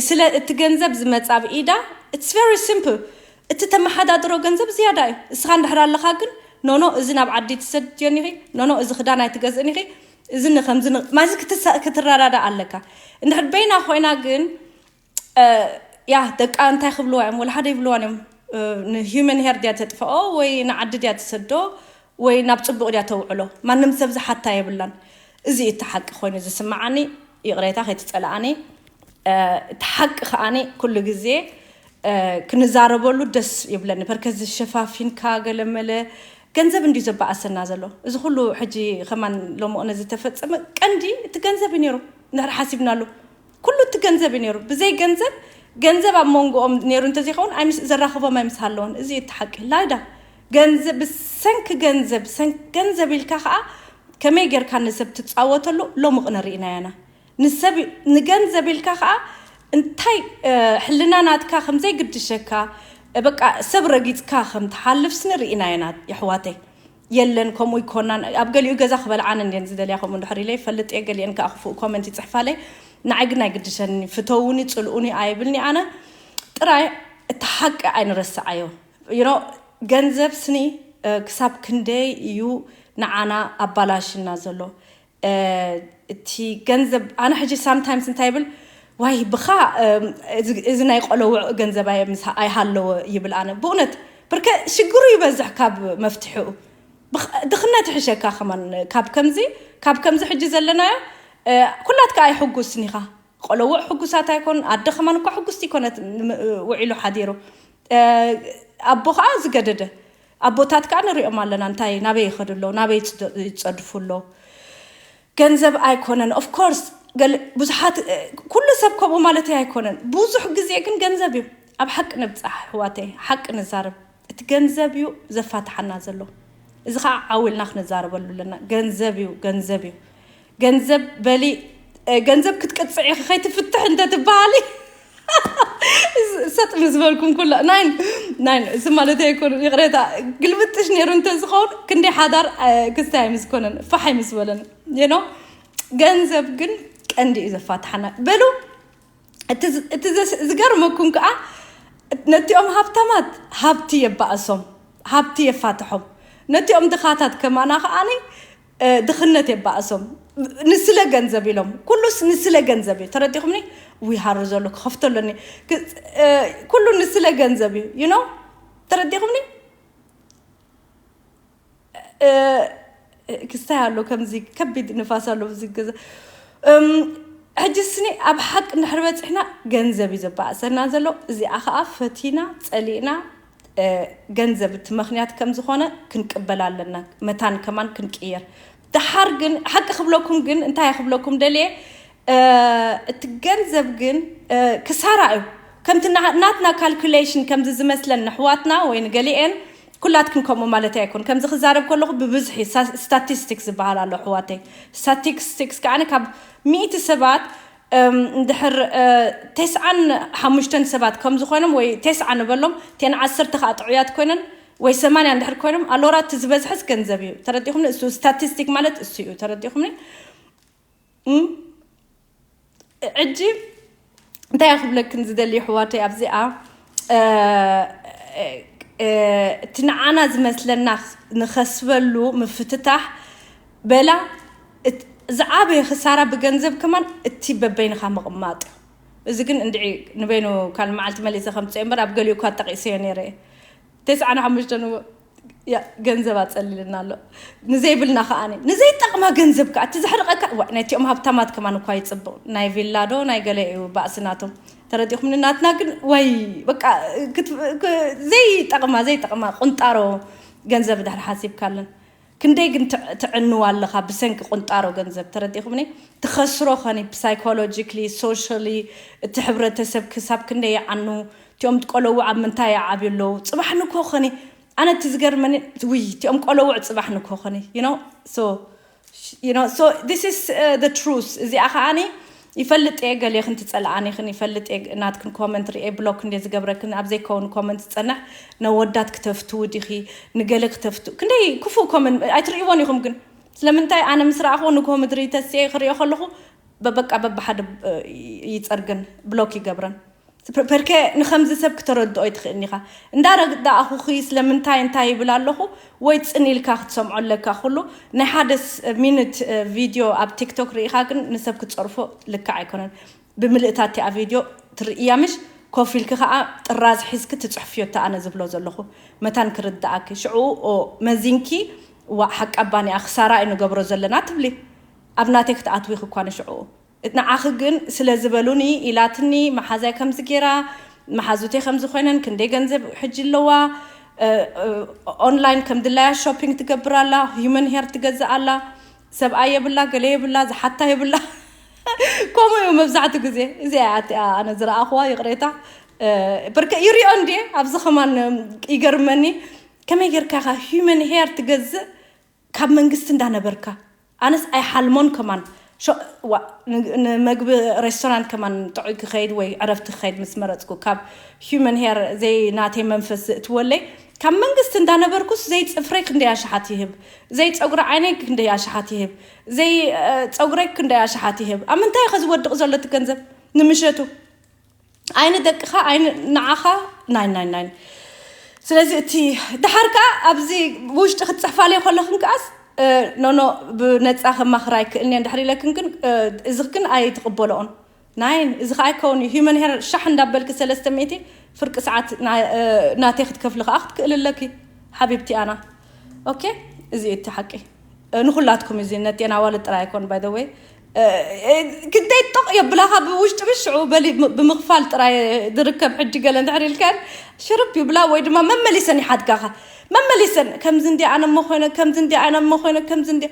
ስለ እቲ ገንዘብ ዝመፃ ብኢዳ it's very simple። እቲ ተመሓዳድሮ ገንዘብ ዝያዳ እዩ። እስኻ እንድሕር ኣለኻ ግን ኖኖ እዚ ናብ ዓዲ ትሰድዮን ኢኺ፣ ኖኖ እዚ ክዳን ኣይትገዝእን ኢኺ፣ እዚ ንከምዚ ማዚ ክትረዳዳ ኣለካ። እንድሕር በይና ኮይና ግን ያ ደቃ እንታይ ክብልዋ እዮም? ወላ ሓደ ይብልዋን እዮም። ንሂውመን ሄር ድያ ተጥፍኦ ወይ ንዓዲ ድያ ትሰዶ ወይ ናብ ፅቡቕ ድያ ተውዕሎ? ማንም ሰብ ዝሓታ የብላን። እዚ እቲ ሓቂ ኮይኑ ዝስምዓኒ። ይቕሬታ ከይትፀልኣኒ። እቲ ሓቂ ከዓኒ ኩሉ ግዜ ክንዛረበሉ ደስ ይብለኒ። ፐርከዚ ሸፋፊንካ ገለመለ ገንዘብ እንዲዩ ዘባኣሰና ዘሎ። እዚ ኩሉ ሕጂ ከማን ሎምኡ ነዚ ተፈጸመ ቀንዲ እቲ ገንዘብ እዩ ነይሩ። እንድሕር ሓሲብናሉ ኩሉ እቲ ገንዘብ እዩ ነይሩ። ብዘይ ገንዘብ ገንዘብ ኣብ መንጎኦም ነይሩ እንተዘይኸውን ኣይምስ ዘራኽቦም ኣይምስ ሃለውን። እዚ እዩ እቲ ሓቂ። ላይዳ ገንዘብ ብሰንኪ ገንዘብ ሰንኪ ገንዘብ ኢልካ ከዓ ከመይ ጌርካ ንሰብ ትጻወተሉ ሎሚ ቅነ ርኢናያና። ንሰብ ንገንዘብ ኢልካ ከዓ እንታይ ሕልና ናትካ ከም ዘይግድሸካ በቃ ሰብ ረጊፅካ ከም ትሓልፍ ስኒ ርኢና ኢና የሕዋተይ። የለን ከምኡ ይኮናን ኣብ ገሊኡ ገዛ ክበልዓን እንድን ዝደልያ ከምኡ እንድሕር ኢለ ይፈልጥ እየ። ገሊአን ከዓ ክፉእ ኮመንት ይፅሕፋለይ። ንዓይ ግን ኣይግድሸኒ። ፍተውኒ ፅልኡኒ ኣይብልኒ ኣነ ጥራይ እቲ ሓቂ ኣይንረስዓዮ። You know ገንዘብ ስኒ ክሳብ ክንደይ እዩ ንዓና ኣባላሽና ዘሎ። እቲ ገንዘብ ኣነ ሕጂ ሳምታይምስ እንታይ ይብል ዋይ ብኻ እዚ ናይ ቆለውዕ ገንዘብ ኣይሃለወ ይብል ኣነ ብእውነት ብርከ ሽግሩ ይበዝሕ ካብ መፍትሕኡ። ድኽነት ይሕሸካ ከማን ካብ ከምዚ ካብ ከምዚ ሕጂ ዘለናዮ ኩላትካ ኣይሕጉስን ኢኻ። ቆለውዕ ሕጉሳት ኣይኮን ኣደ ከማን እኳ ሕጉስቲ ይኮነት ውዒሉ ሓዲሩ። ኣቦ ከዓ ዝገደደ ኣቦታት ከዓ ንሪኦም ኣለና እንታይ ናበይ ይኸዱ ኣለዉ ናበይ ይፀድፉ ኣለዉ። ገንዘብ ኣይኮነን of course ብዙሓት ኩሉ ሰብ ከምኡ ማለት ኣይኮነን። ብዙሕ ግዜ ግን ገንዘብ እዩ። ኣብ ሓቂ ንብፃሕ ኣሕዋተይ ሓቂ ንዛረብ። እቲ ገንዘብ እዩ ዘፋትሓና ዘሎ። እዚ ከዓ ዓው ኢልና ክንዛረበሉ ኣለና። ገንዘብ እዩ ገንዘብ እዩ ገንዘብ በሊ ገንዘብ ክትቅፅዒ ከይትፍትሕ እንተትበሃሊ ሰጥ ምስ በልኩም ኩላ ናይን ናይን እዚ ማለት ኣይኮነ ይቕሬታ ግልብጥሽ ነይሩ እንተዝኸውን ክንደይ ሓዳር ክስታይ ኣይምስኮነን ፋሕ ኣይምስበለን። You know ገንዘብ ግን ቀንዲ እዩ ዘፋትሓና። በሉ እቲ ዝገርመኩም ከዓ ነቲኦም ሃብታማት ሃብቲ የባእሶም ሃብቲ የፋትሖም። ነቲኦም ድኻታት ከማና ከዓኒ ድኽነት የባእሶም። ንስለ ገንዘብ ኢሎም ኩሉስ ንስለ ገንዘብ እዩ። ተረዲኹምኒ? ውይ ሃሩ ዘሎ ክኸፍቶ ኣለኒ። ኩሉ ንስለ ገንዘብ እዩ። You know ተረዲኹምኒ? ክስታይ ኣሎ ከምዚ ከቢድ ንፋስ ኣሎ እዚ ገዛ። ሕጂ ስኒ ኣብ ሓቂ እንድሕር በፂሕና ገንዘብ እዩ ዘባእሰና ዘሎ። እዚኣ ከዓ ፈቲና ፀሊእና ገንዘብ እቲ ምኽንያት ከም ዝኾነ ክንቅበል ኣለና። መታን ከማን ክንቅየር። ደሓር ግን ሓቂ ክብለኩም ግን እንታይ ክብለኩም ደልየ እቲ ገንዘብ ግን ክሳራ እዩ። ከምቲ ናትና ካልኩሌሽን ከምዚ ዝመስለን ንሕዋትና ወይ ንገሊኤን ኩላትክን ከምኡ ማለት ኣይኮን። ከምዚ ክዛረብ ከለኹ ብብዝሒ ስታቲስቲክስ ዝበሃል ኣሎ ኣሕዋተይ። ስታቲስቲክስ ከዓ ካብ ሚእቲ ሰባት እንድሕር ተስዓን ሓሙሽተን ሰባት ከም ዝኾኖም ወይ ተስዓ ንበሎም፣ እተን ዓሰርተ ከዓ ጥዑያት ኮይነን ወይ ሰማንያ እንድሕር ኮይኖም ኣሎራ እቲ ዝበዝሐስ ገንዘብ እዩ። ተረዲኹምኒ? እሱ ስታቲስቲክ ማለት እሱ እዩ። ተረዲኹምኒ? ሕጂ እንታይ ክብለክን ዝደሊ ኣሕዋተይ ኣብዚኣ እቲ ንዓና ዝመስለና ንኸስበሉ ምፍትታሕ በላ። ዝዓበየ ክሳራ ብገንዘብ ከማን እቲ በበይንኻ ምቕማጥ እዩ። እዚ ግን እንድዒ ንበይኑ ካልእ መዓልቲ መሊሰ ከምፅኦ እምበር ኣብ ገሊኡ እኳ ጠቒሰዮ ነይረ እየ። ተስዓን ሓሙሽተን እዎ ገንዘብ ኣፀሊልና ኣሎ። ንዘይብልና ከዓኒ ንዘይጠቕማ ገንዘብ ከዓ እቲ ዘሕርቐካ ናይቲኦም ሃብታማት ከማን እኳ ይፅብቕ። ናይ ቪላ ዶ ናይ ገለ እዩ ባእሲ ናቶም። ተረዲኹምኒ? ናትና ግን ወይ በቃ ዘይጠቕማ ዘይጠቕማ ቁንጣሮ ገንዘብ ድሕር ሓሲብካለን ክንደይ ግን ትዕንዋ ኣለኻ ብሰንኪ ቁንጣሮ ገንዘብ። ተረዲኹምኒ? ትኸስሮ ኸኒ psychologically socially እቲ ሕብረተሰብ ክሳብ ክንደይ ይዓኑ። እቲኦም ቆለዉ ኣብ ምንታይ ይዓብዩ ኣለዉ? ፅባሕ ንኮ ኸኒ ኣነ እቲ ዝገርመኒ ውይ እቲኦም ቆለውዕ ፅባሕ ንኮ ኸኒ you know so you know so this is the truth። እዚኣ ከዓኒ ይፈልጥ እየ ገሌኽን ትፀልኣኒኽን ይፈልጥ እየ። ናትክን ኮመንት ርኤ ብሎክ እንደ ዝገብረክን ኣብ ዘይከውን ኮመንት ዝፀንሕ ነወዳት ክተፍትው ዲኺ ንገለ ክተፍትው ክንደይ ክፉእ ኮመንት ኣይትርእይዎን ኢኹም። ግን ስለምንታይ ኣነ ምስ ረኣኹ ንግሆ ምድሪ ተስየ ክርእዮ ከለኹ በበቃ በብሓደ ይፀርግን ብሎክ ይገብረን። ፐርከ ንኸምዚ ሰብ ክተረድኦ ይትኽእልኒ ኢኻ። እንዳረዳእኹኺ ስለምንታይ እንታይ ይብል ኣለኹ ወይ ፅን ኢልካ ክትሰምዖ ኣለካ። ኩሉ ናይ ሓደ ሚኒት ቪድዮ ኣብ ቲክቶክ ርኢኻ ግን ንሰብ ክትፀርፎ ልክዕ ኣይኮነን። ብምልእታ እቲኣ ቪድዮ ትርእያ ምሽ ኮፍ ኢልኪ ከዓ ጥራዝ ሒዝኪ ትፅሕፍዮ እታ ኣነ ዝብሎ ዘለኹ መታን ክርድኣኪ ሽዑ መዚንኪ። ዋ ሓቃ ባኒኣ ክሳራ እዩ ንገብሮ ዘለና ትብሊ ኣብ ናተይ ክትኣትዊ ክኳነ ሽዑ ንዓኺ ግን ስለ ዝበሉኒ ኢላትኒ መሓዛይ ከምዚ ገይራ መሓዙተይ ከምዚ ኮይነን ክንደይ ገንዘብ ሕጂ ኣለዋ። ኦንላይን ከም ድላያ ሾፒንግ ትገብር ኣላ፣ ሂመን ሄር ትገዝእ ኣላ፣ ሰብኣይ የብላ፣ ገለ የብላ፣ ዝሓታ የብላ። ከምኡ እዩ መብዛሕትኡ ግዜ። እዚኣ እያ እቲኣ ኣነ ዝረኣኽዋ፣ ይቕሬታ። ብርክ ይሪኦ እንድየ ኣብዚ ከማን ይገርመኒ። ከመይ ጌርካ ኢኻ ሂመን ሄር ትገዝእ ካብ መንግስቲ እንዳነበርካ? ኣነስ ኣይሓልሞን ከማን። ንመግቢ ሬስቶራንት ከማን ጥዑይ ክኸይድ ወይ ዕረፍቲ ክኸይድ ምስ መረፅኩ ካብ ሂመን ሄር ዘይ ናተይ መንፈስ ዝእትወለይ ካብ መንግስቲ እንዳነበርኩስ ዘይ ፅፍረይ ክንደይ ኣሽሓት ይህብ፣ ዘይ ፀጉሪ ዓይነይ ክንደይ ኣሽሓት ይህብ፣ ዘይ ፀጉረይ ክንደይ ኣሽሓት ይህብ። ኣብ ምንታይ ከ ዝወድቕ ዘሎ እቲ ገንዘብ? ንምሸቱ ኣይኒ ደቅኻ ኣይኒ ንዓኻ ናይ ናይ ናይ ስለዚ እቲ ድሓር ከዓ ኣብዚ ውሽጢ ክትፅሕፋለይ ከለኽን ከዓስ ኖኖ ብነፃ ከማኽራ ኣይክእልን እየ እንድሕር ኢለክን ግን እዚ ግን ኣይትቕበልኦን ናይን እዚ ከዓ ኣይከውን እዩ ሂመን ሄር ሻሕ እንዳበልኪ ሰለስተ ሚእቲ ፍርቂ ሰዓት ናተይ ክትከፍሊ ከዓ ክትክእል ኣለኪ ሓቢብቲ ኣና ኦኬ እዚ እቲ ሓቂ ንኩላትኩም እዚ ነጤና ዋለ ጥራይ ኣይኮን ባይ ወይ ክንደይ ጦቕ የብላኻ ብውሽጢ ብሽዑ በሊ ብምኽፋል ጥራይ ዝርከብ ሕጂ ገለ እንድሕር ኢልካን ሽርብ ይብላ ወይ ድማ መመሊሰን ይሓድጋኻ መመሊሰን ከምዚ እንዲ ኣነ እሞ ኮይነ ከምዚ እንዲ ኣነ እሞ ኮይነ ከምዚ እንዲ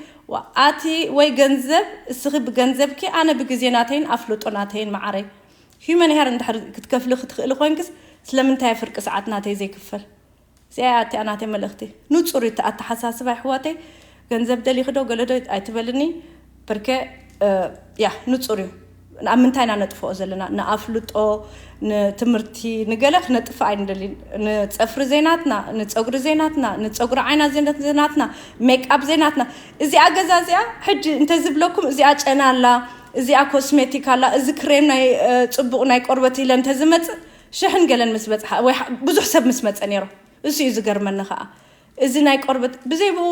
ኣቲ ወይ ገንዘብ እስኺ ብገንዘብኪ ኣነ ብግዜ ናተይን ኣፍልጦ ናተይን መዓረይ ሂመን ሄር እንድሕር ክትከፍሊ ክትኽእሊ ኮይንክስ ስለምንታይ ፍርቂ ሰዓት ናተይ ዘይክፈል እዚኣ እያ እቲኣ ናተይ መልእኽቲ ንፁር እዩ እቲ ኣተሓሳስባ ኣሕዋተይ ገንዘብ ደሊኺ ዶ ገለ ዶ ኣይትበልኒ በርከ ያ ንፁር እዩ ኣብ ምንታይ ኢና ነጥፍኦ ዘለና ንኣፍልጦ ንትምህርቲ ንገለ ክነጥፍእ ኣይንደሊን ንፀፍሪ ዘይናትና ንፀጉሪ ዘይናትና ንፀጉሪ ዓይና ዘይናትና ሜክኣፕ ዘይናትና እዚኣ ገዛ እዚኣ ሕጂ እንተዝብለኩም እዚኣ ጨና ኣላ እዚኣ ኮስሜቲክ ኣላ እዚ ክሬም ናይ ፅቡቕ ናይ ቆርበት ኢለ እንተዝመፅእ ሽሕን ገለን ምስ በፅሓ ወይ ብዙሕ ሰብ ምስ መፀ ነይሩ እሱ እዩ ዝገርመኒ ከዓ እዚ ናይ ቆርበት ብዘይ ብኡ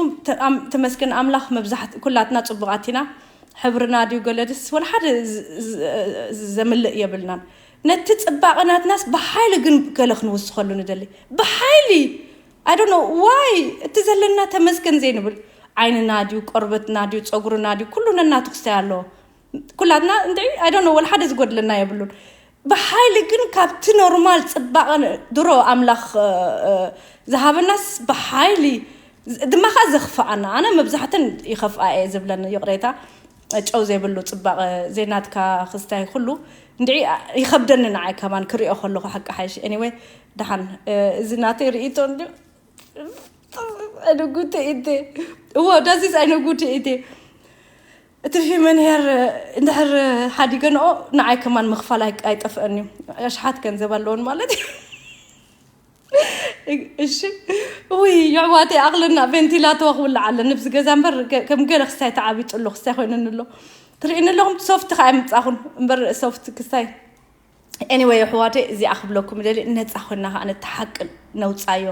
ተመስገን ኣምላኽ መብዛሕት ኩላትና ፅቡቓት ኢና ሕብርና ድዩ ገለድስ ወላ ሓደ ዘምልእ የብልናን ነቲ ፅባቐ ናትናስ ብሓይሊ ግን ገለ ክንውስኸሉ ንደሊ ብሓይሊ I don't know why እቲ ዘለና ተመስገን ዘይንብል ዓይንና ድዩ ቆርበትና ድዩ ፀጉርና ድዩ ኩሉ ነናቱ ክስታይ ኣለዎ ኩላትና እንድዒ I don't know ወላ ሓደ ዝጎድለና የብሉን ብሓይሊ ግን ካብቲ ኖርማል ፅባቐ ድሮ ኣምላኽ ዝሃበናስ ብሓይሊ ድማ ከዓ ዘኽፍኣና ኣነ መብዛሕተን ይኸፍኣ እየ ዝብለን ይቕሬታ ጨው ዘይብሉ ፅባቐ ዘይናትካ ክስታይ ኩሉ እንድዒ ይኸብደኒ ንዓይ ከማን ክሪኦ ከለኹ ሓቂ ሓይሽ anyway ደሓን እዚ ናተይ ርእይቶ እንዲ ኣይነጉት ኢቴ እዎ ዳዚዝ ኣይነጉት ኢቴ እቲ ሂመን ሄር እንድሕር ሓዲገንኦ ንዓይ ከማን ምኽፋል ኣይ- ኣይጠፍአን እዩ። ኣሽሓት ገንዘብ ኣለውን ማለት እዩ። እሺ ውይ የሕዋተይ ኣቕልና ቬንቲላተዋ ክውልዓ ኣለ ንብዚ ገዛ እምበር ገ- ከም ገለ ክስታይ ተዓቢጡ ኣሎ ክስታይ ኮይነኒ ኣሎ። ትርእኒ ኣለኹም ሶፍት ከዓ ይምፃኹን እምበር ሶፍት ክስታይ anyway ኣሕዋተይ እዚኣ ክብለኩም ደሊ ነፃ ኮይና ከዓ ነቲ ሓቂ ነውፃዮ።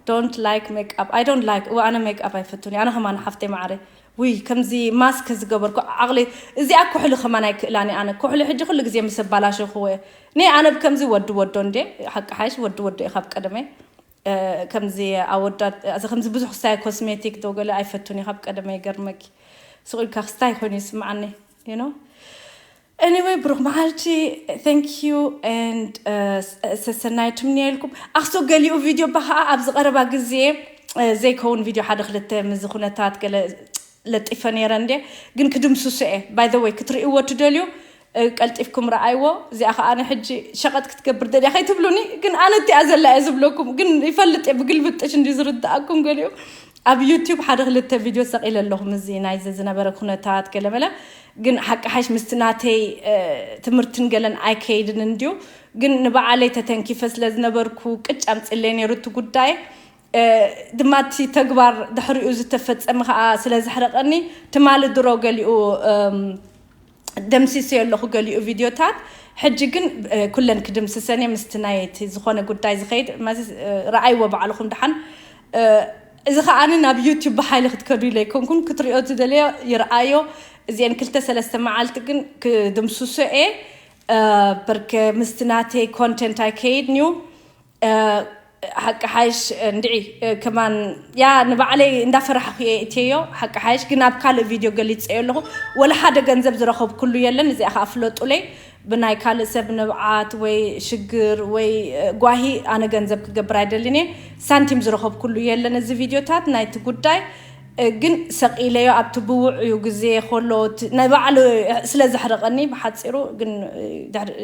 Don't like makeup. I don't like እወ ኣነ ሜክኣፕ ኣይፈቱን ኣነ ከማን ሓፍተይ ማዕረ ውይ ከምዚ ማስክ ዝገበርኩ ዓቕሊ እዚኣ ኩሕሊ ከማን ኣይክእላኒ ኣነ ኩሕሊ ሕጂ ኩሉ ግዜ ምስ ኣባላሸኹዎ እየ። ነ ኣነ ብከምዚ ወዲ ወዶ እንዴ ሓቂ ሓይሽ ወዲ ወዶ እዩ ካብ ቀደመይ ከምዚ ኣወዳት እዚ ከምዚ ብዙሕ ክስታይ ኮስሜቲክ ዶ ገለ ኣይፈቱን እዩ ካብ ቀደመይ ገርመኪ ስቕ ኢልካ ክስታይ ኮይኑ ይስምዓኒ you know Anyway ብሩክ መዓልቲ thank you and ሰሰናይ ትምንየልኩም ኣክሱ ገሊኡ ቪድዮ ባ ከዓ ኣብዚ ቀረባ ግዜ ዘይከውን ቪድዮ ሓደ ክልተ ምዚ ኩነታት ገለ ለጢፈ ነይረ እንዴ ግን ክድምስሶ እየ by the way ክትርእይዎ ትደልዩ ቀልጢፍኩም ረኣይዎ እዚኣ ከዓ ኣነ ሕጂ ሸቐጥ ክትገብር ደልያ ከይትብሉኒ ግን ኣነ እቲኣ ዘላ እየ ዝብለኩም ግን ይፈልጥ እየ ብግልብጥሽ እንዲ ዝርድኣኩም ገሊኡ ኣብ ዩቲዩብ ሓደ ክልተ ቪድዮ ሰቒለ ኣለኹ ምዚ ናይዚ ዝነበረ ኩነታት ገለመለ ግን ሓቂ ሓሽ ምስቲ ናተይ ትምህርትን ገለን ኣይከይድን እንድዩ ግን ንበዓለይ ተተንኪፈ ስለ ዝነበርኩ ቅጭ ኣምፅለይ ነይሩ እቲ ጉዳይ ድማ እቲ ተግባር ድሕሪኡ ዝተፈፀመ ከዓ ስለ ዘሕረቀኒ ትማሊ ድሮ ገሊኡ ደምሲሰዮ ኣለኹ ገሊኡ ቪድዮታት ሕጂ ግን ኩለን ክድምስሰን እየ ምስቲ ናይ እቲ ዝኾነ ጉዳይ ዝኸይድ ረኣይዎ ባዕልኹም ድሓን እዚ ከዓኒ ናብ ዩቲዩብ ብሓይሊ ክትከዱ ኢለ ኣይኮንኩን ክትሪኦ ዝደለዮ ይርኣዮ እዚአን ክልተ ሰለስተ መዓልቲ ግን ክድምስሶ እየ በርከ ምስቲ ናተይ ኮንቴንት ኣይከይድን እዩ ሓቂ ሓይሽ እንድዒ ከማን ያ ንባዕለይ እንዳፈራሕኩ እየ እትዮ ሓቂ ሓይሽ ግን ኣብ ካልእ ቪድዮ ገሊፀዮ ኣለኹ ወላ ሓደ ገንዘብ ዝረኸብኩሉ የለን እዚኣ ከዓ ፍለጡለይ ብናይ ካልእ ሰብ ንብዓት ወይ ሽግር ወይ ጓሂ ኣነ ገንዘብ ክገብር ኣይደልን እየ ሳንቲም ዝረኸብኩሉ የለን እዚ ቪድዮታት ናይቲ ጉዳይ ግን ሰቒለዮ ኣብቲ ብውዕዩ ግዜ ከሎ ናይ ባዕሉ ስለ ዘሕረቐኒ ብሓፂሩ ግን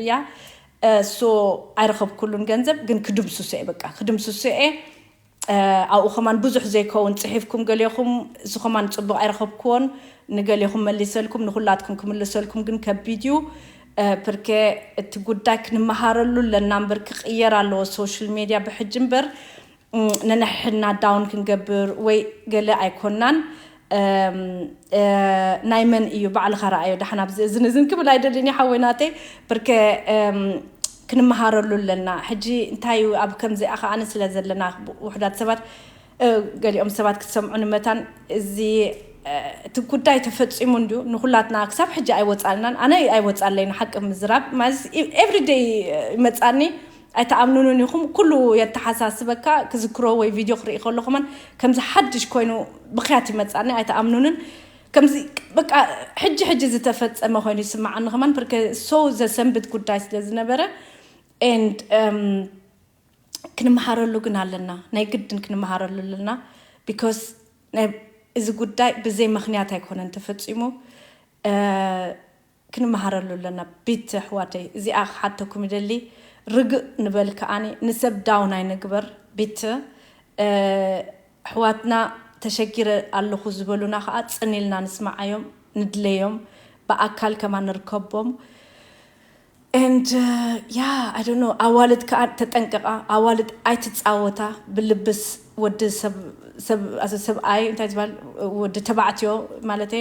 ያ ሶ ኣይረኸብኩሉን ገንዘብ ግን ክድምስሶ እየ በቃ ክድምስሶ እየ ኣብኡ ከማን ብዙሕ ዘይከውን ፅሒፍኩም ገሌኹም እሱ ከማን ፅቡቅ ኣይረኸብክዎን ንገሌኹም መሊሰልኩም ንኩላትኩም ክምልሰልኩም ግን ከቢድ እዩ ፕርኬ እቲ ጉዳይ ክንመሃረሉ ኣለና እምበር ክቅየር ኣለዎ social media ብሕጂ እምበር ነንሕድና ዳውን ክንገብር ወይ ገለ ኣይኮናን ናይ መን እዩ ባዕልኻ ረኣዮ ዳሕና ኣብዚ እዝን እዝን ክብል ኣይደልን እዩ ሓወይ ናተይ ብርከ ክንመሃረሉ ኣለና ሕጂ እንታይ እዩ ኣብ ከምዚኣ ከዓኒ ስለ ዘለና ውሕዳት ሰባት ገሊኦም ሰባት ክትሰምዑ ንመታን እዚ እቲ ጉዳይ ተፈፂሙ እንድዩ ንኩላትና ክሳብ ሕጂ ኣይወፃልናን ኣነ ኣይወፃለይ ንሓቂ ምዝራብ ማለት ኤቭሪደይ ይመፃኒ ኣይተኣምኑንን ኢኹም ኩሉ የተሓሳስበካ ክዝክሮ ወይ ቪድዮ ክርኢ ከሎ ከማን ከምዚ ሓድሽ ኮይኑ ብክያት ይመፃኒ ኣይተኣምኑንን ከምዚ በቃ ሕጂ ሕጂ ዝተፈፀመ ኮይኑ ይስማዓኒ ከማን ብርከ so ዘሰንብት ጉዳይ ስለ ዝነበረ and ክንመሃረሉ ግን ኣለና ናይ ግድን ክንመሃረሉ ኣለና because እዚ ጉዳይ ብዘይ ምክንያት ኣይኮነን ተፈፂሙ ክንመሃረሉ ኣለና ቢት ኣሕዋተይ እዚኣ ክሓተኩም ይደሊ ርግእ ንበል ከዓኒ ንሰብ ዳውን ኣይንግበር ቢት ኣሕዋትና ተሸጊረ ኣለኹ ዝበሉና ከዓ ፅን ኢልና ንስማዓዮም ንድለዮም ብኣካል ከማ ንርከቦም and yeah I don't know ኣዋልድ ከዓ ተጠንቀቃ ኣዋልድ ኣይትፃወታ ብልብስ ወዲ ሰብ ሰብ ሰብኣይ እንታይ ዝበሃል ወዲ ተባዕትዮ ማለት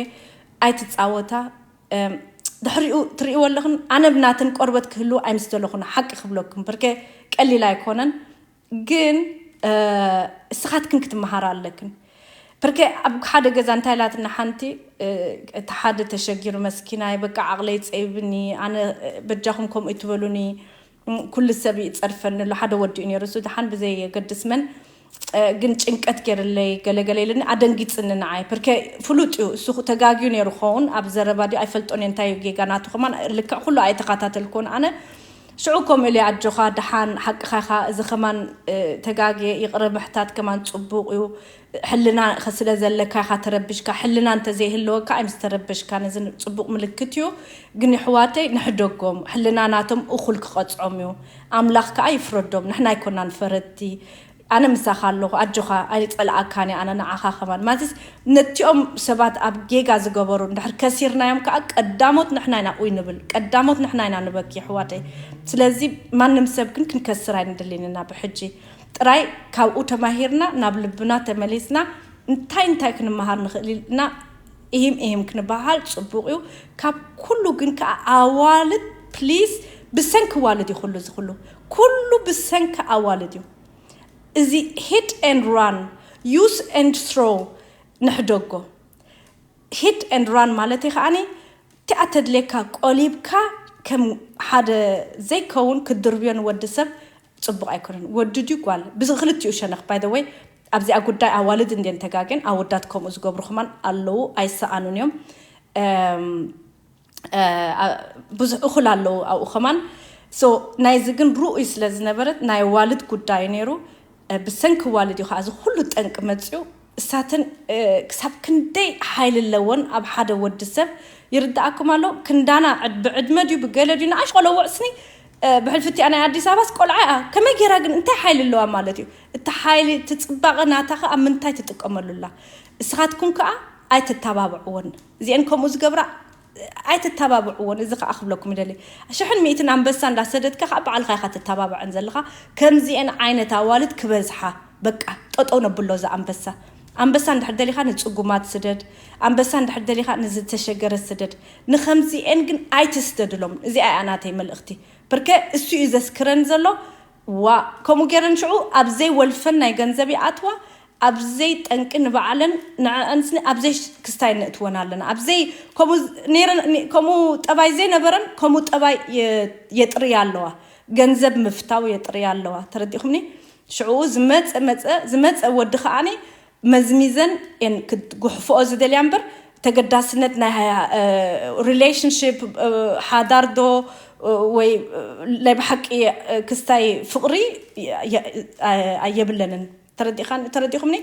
ኣይትፃወታ ድሕሪኡ ትርእይዎ ኣለኽን ኣነ ብናተን ቆርበት ክህልው ኣይምስደለኹን ሓቂ ክብለኩም ብርከ ቀሊል ኣይኮነን ግን እስኻትክን ክትመሃራ ኣለክን ፕርከ ኣብ ሓደ ገዛ እንታይ ላትና ሓንቲ እቲ ሓደ ተሸጊሩ መስኪናይ በቃ ዓቕለይ ፀይብኒ ኣነ በጃኹም ከምኡ ይትበሉኒ ኩሉ ሰብ ይፀርፈኒ ኣሎ ሓደ ወዲኡ ነይሩ እሱ ድሓን ብዘይ የገድስ መን ግን ጭንቀት ገይርለይ ገለገለ ኢለኒ ኣደንጊፅኒ ንዓይ ፕርከ ፍሉጥ እዩ እሱ ተጋግዩ ነይሩ ክኸውን ኣብ ዘረባ ድዩ ኣይፈልጦን እንታይ እዩ ጌጋ ናቱ ከማን ልክዕ ኩሉ ኣይተኸታተልኩን ኣነ ሽዑ ከምኡ ኢለ ኣጆኻ ደሓን ሓቅኻ ኢኻ እዚ ከማን ተጋግየ ይቕረ ምሕታት ከማን ጽቡቕ እዩ ሕልና ስለ ዘለካ ኢኻ ተረቢሽካ ሕልና እንተዘይህልወካ ኣይምስ ተረበሽካን እዚ ጽቡቕ ምልክት እዩ ግን የሕዋተይ ንሕደጎም ሕልና ናቶም እኹል ክቐጽዖም እዩ ኣምላኽ ከኣ ይፍረዶም ንሕና ኣይኮናን ፈረድቲ ኣነ ምሳኻ ኣለኹ፣ ኣጆኻ፣ ኣይጸልኣካን እየ ኣነ ንዓኻ ከማን። ማለትስ ነቲኦም ሰባት ኣብ ጌጋ ዝገበሩ እንድሕር ከሲርናዮም ከኣ ቀዳሞት ንሕና ኢና ኡይ ንብል፣ ቀዳሞት ንሕና ኢና ንበኪ ኣሕዋተይ። ስለዚ ማንም ሰብ ግን ክንከስር ኣይንደልን ኢና። ብሕጂ ጥራይ ካብኡ ተማሂርና ናብ ልብና ተመሊስና እንታይ እንታይ ክንመሃር ንኽእል ኢልና እሂም እሂም ክንበሃል ጽቡቕ እዩ። ካብ ኩሉ ግን ከኣ ኣዋልድ ፕሊስ፣ ብሰንኪ ዋልድ እዩ ኩሉ እዚ ኩሉ፣ ኩሉ ብሰንኪ ኣዋልድ እዩ። እዚ hit and run, use and throw ንሕደጎ። Hit and run ማለት ከዓኒ እቲኣ ተድልየካ ቆሊብካ ከም ሓደ ዘይከውን ክትድርብዮ ንወዲ ሰብ ጽቡቕ ኣይኮነን። ወዲ ድዩ ጓል? ብዚ ክልቲኡ ሸነኽ፣ by the way፣ ኣብዚኣ ጉዳይ ኣዋልድ እንድየን ተጋግየን፣ ኣወዳት ከምኡ ዝገብሩ ከማን ኣለዉ፣ ኣይሰኣኑን እዮም። እም፣ እ፣ ኣ-፣ ብዙሕ እኹል ኣለዉ ኣብኡ ከማን። So ናይዚ ግን ርኡይ ስለ ዝነበረት ናይ ኣዋልድ ጉዳይ ነይሩ። እ፣ ብሰንኪ ዋልድ እዩ ከዓ እዚ ኩሉ ጠንቂ መፅኡ። እሳተን፣ እ፣ ክሳብ ክንደይ ሓይሊ ኣለወን ኣብ ሓደ ወዲ ሰብ ይርድኣኩም ኣሎ። ክንዳና ዕድ-፣ ብዕድመ ድዩ ብገለ ድዩ ንኣሽ ቆለዎ ዕስኒ፣ እ፣ ብሕልፊ እቲኣ ናይ ኣዲስ ኣበባስ ቆልዓ እያ። ከመይ ገይራ ግን እንታይ ሓይሊ ኣለዋ ማለት እዩ? እቲ ሓይሊ፣ እቲ ፅባቐ ናታ ከ ኣብ ምንታይ ትጥቀመሉ ኣላ? እስኻትኩም ከኣ ኣይተተባብዕወን። እዚአን ከምኡ ዝገብራ ኣይተተባብዕወን። እዚ ከኣ ክብለኩም ይደሊ። ሽሕን ሚእትን ኣንበሳ እንዳሰደድካ ከኣ ባዕልኻ ኢኻ ተተባብዐን ዘለኻ። ከምዚአን ዓይነት ኣዋልድ ክበዝሓ፣ በቃ፣ ጠጠው ነብሎ እዛ ኣንበሳ። ኣንበሳ እንድሕር ደሊኻ ንጽጉማት ስደድ፣ ኣንበሳ እንድሕር ደሊኻ ንዝተሸገረ ስደድ። ንኸምዚአን ግን ኣይትስደድሎም። እዚኣ እያ ናተይ መልእኽቲ። ብርከ እሱ እዩ ዘስክረን ዘሎ። ዋ፣ ከምኡ ገይረን ሽዑ ኣብ ዘይወልፈን ናይ ገንዘብ ይኣትዋ፣ ኣብ ዘይጠንቂ ንባዕለን ንዐአንስኒ ኣብ ዘይ ክስታይ ነእትወን ኣለና። ኣብ ዘይ ከምኡ ዝ-፣ ነይረን፣ ኒ-፣ ከምኡ ጠባይ ዘይነበረን ከምኡ ጠባይ የ-፣ የጥርያ ኣለዋ። ገንዘብ ምፍታው የጥርያ ኣለዋ። ተረዲእኹምኒ? ሽዑ ዝመጸ መጸ፣ ዝመጸ ወዲ ከዓኒ መዝሚዘን እየን ክትጉሕፍኦ ዝደልያ እምበር ተገዳስነት ናይ ሃያ-፣ እ፣ ሪሌሽንሺፕ፣ እ፣ ሓዳር ዶ፣ እ፣ ወይ፣ እ፣ ናይ ብሓቂ፣ እ፣ ክስታይ ፍቕሪ የ-፣ የ-፣ ኣየብለንን። ተረዲእኻን-፣ ተረዲእኹምኒ?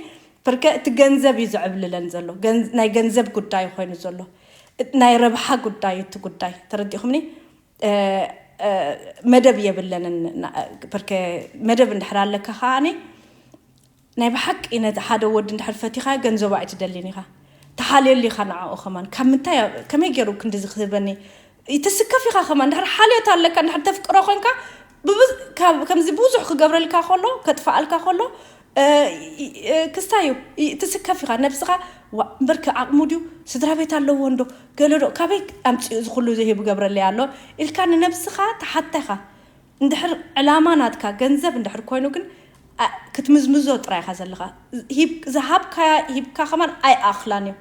ብርከ እቲ ገንዘብ እዩ ዘዕብልለን ዘሎ። ገን-፣ ናይ ገንዘብ ጉዳይ ኮይኑ ዘሎ። እ-፣ ናይ ረብሓ ጉዳይ እዩ እቲ ጉዳይ። ተረዲእኹምኒ? እ፣ እ፣ መደብ የብለንን። ና-፣ ብርከ መደብ እንድሕር ኣለካ ከዓኒ ናይ ብሓቂ ነቲ ሓደ ወዲ እንድሕር ፈቲኻ ገንዘቡ ኣይትደልን ኢኻ። ትሓልየሉ ኢኻ ንዓኡ ከማን። ካብ ምንታይ፣ ከመይ ገይሩ ክንድዚ ክህበኒ? ይትስከፍ ኢኻ ከማን። እንድሕር ሓልዮት ኣለካ፣ እንድሕር ተፍቅሮ ኮንካ፣ ብብዝ-፣ ካብ-፣ ከምዚ ብዙሕ ክገብረልካ ከሎ፣ ከጥፍኣልካ ከሎ፣ እ፣ እ፣ ክስታይ እዩ። ይ-፣ ትስከፍ ኢኻ። ነብስኻ፣ "ዋ፣ እምበርኪ ዓቕሙ ድዩ? ስድራ ቤት ኣለዎ እንዶ? ገለ ዶ? ካበይ ኣምጺኡ እዚ ኩሉ እዚ ሂቡ ገብረለይ ኣሎ?" ኢልካ ንነብስኻ ትሓታ ኢኻ። እንድሕር ዕላማ ናትካ ገንዘብ እንድሕር ኮይኑ ግን፣ ኣ-፣ ክትምዝምዞ ጥራይ ኢኻ ዘለኻ። ሂብ-፣ ዝሃብካያ ሂብካ ከማን ኣይኣኽላን እዩ።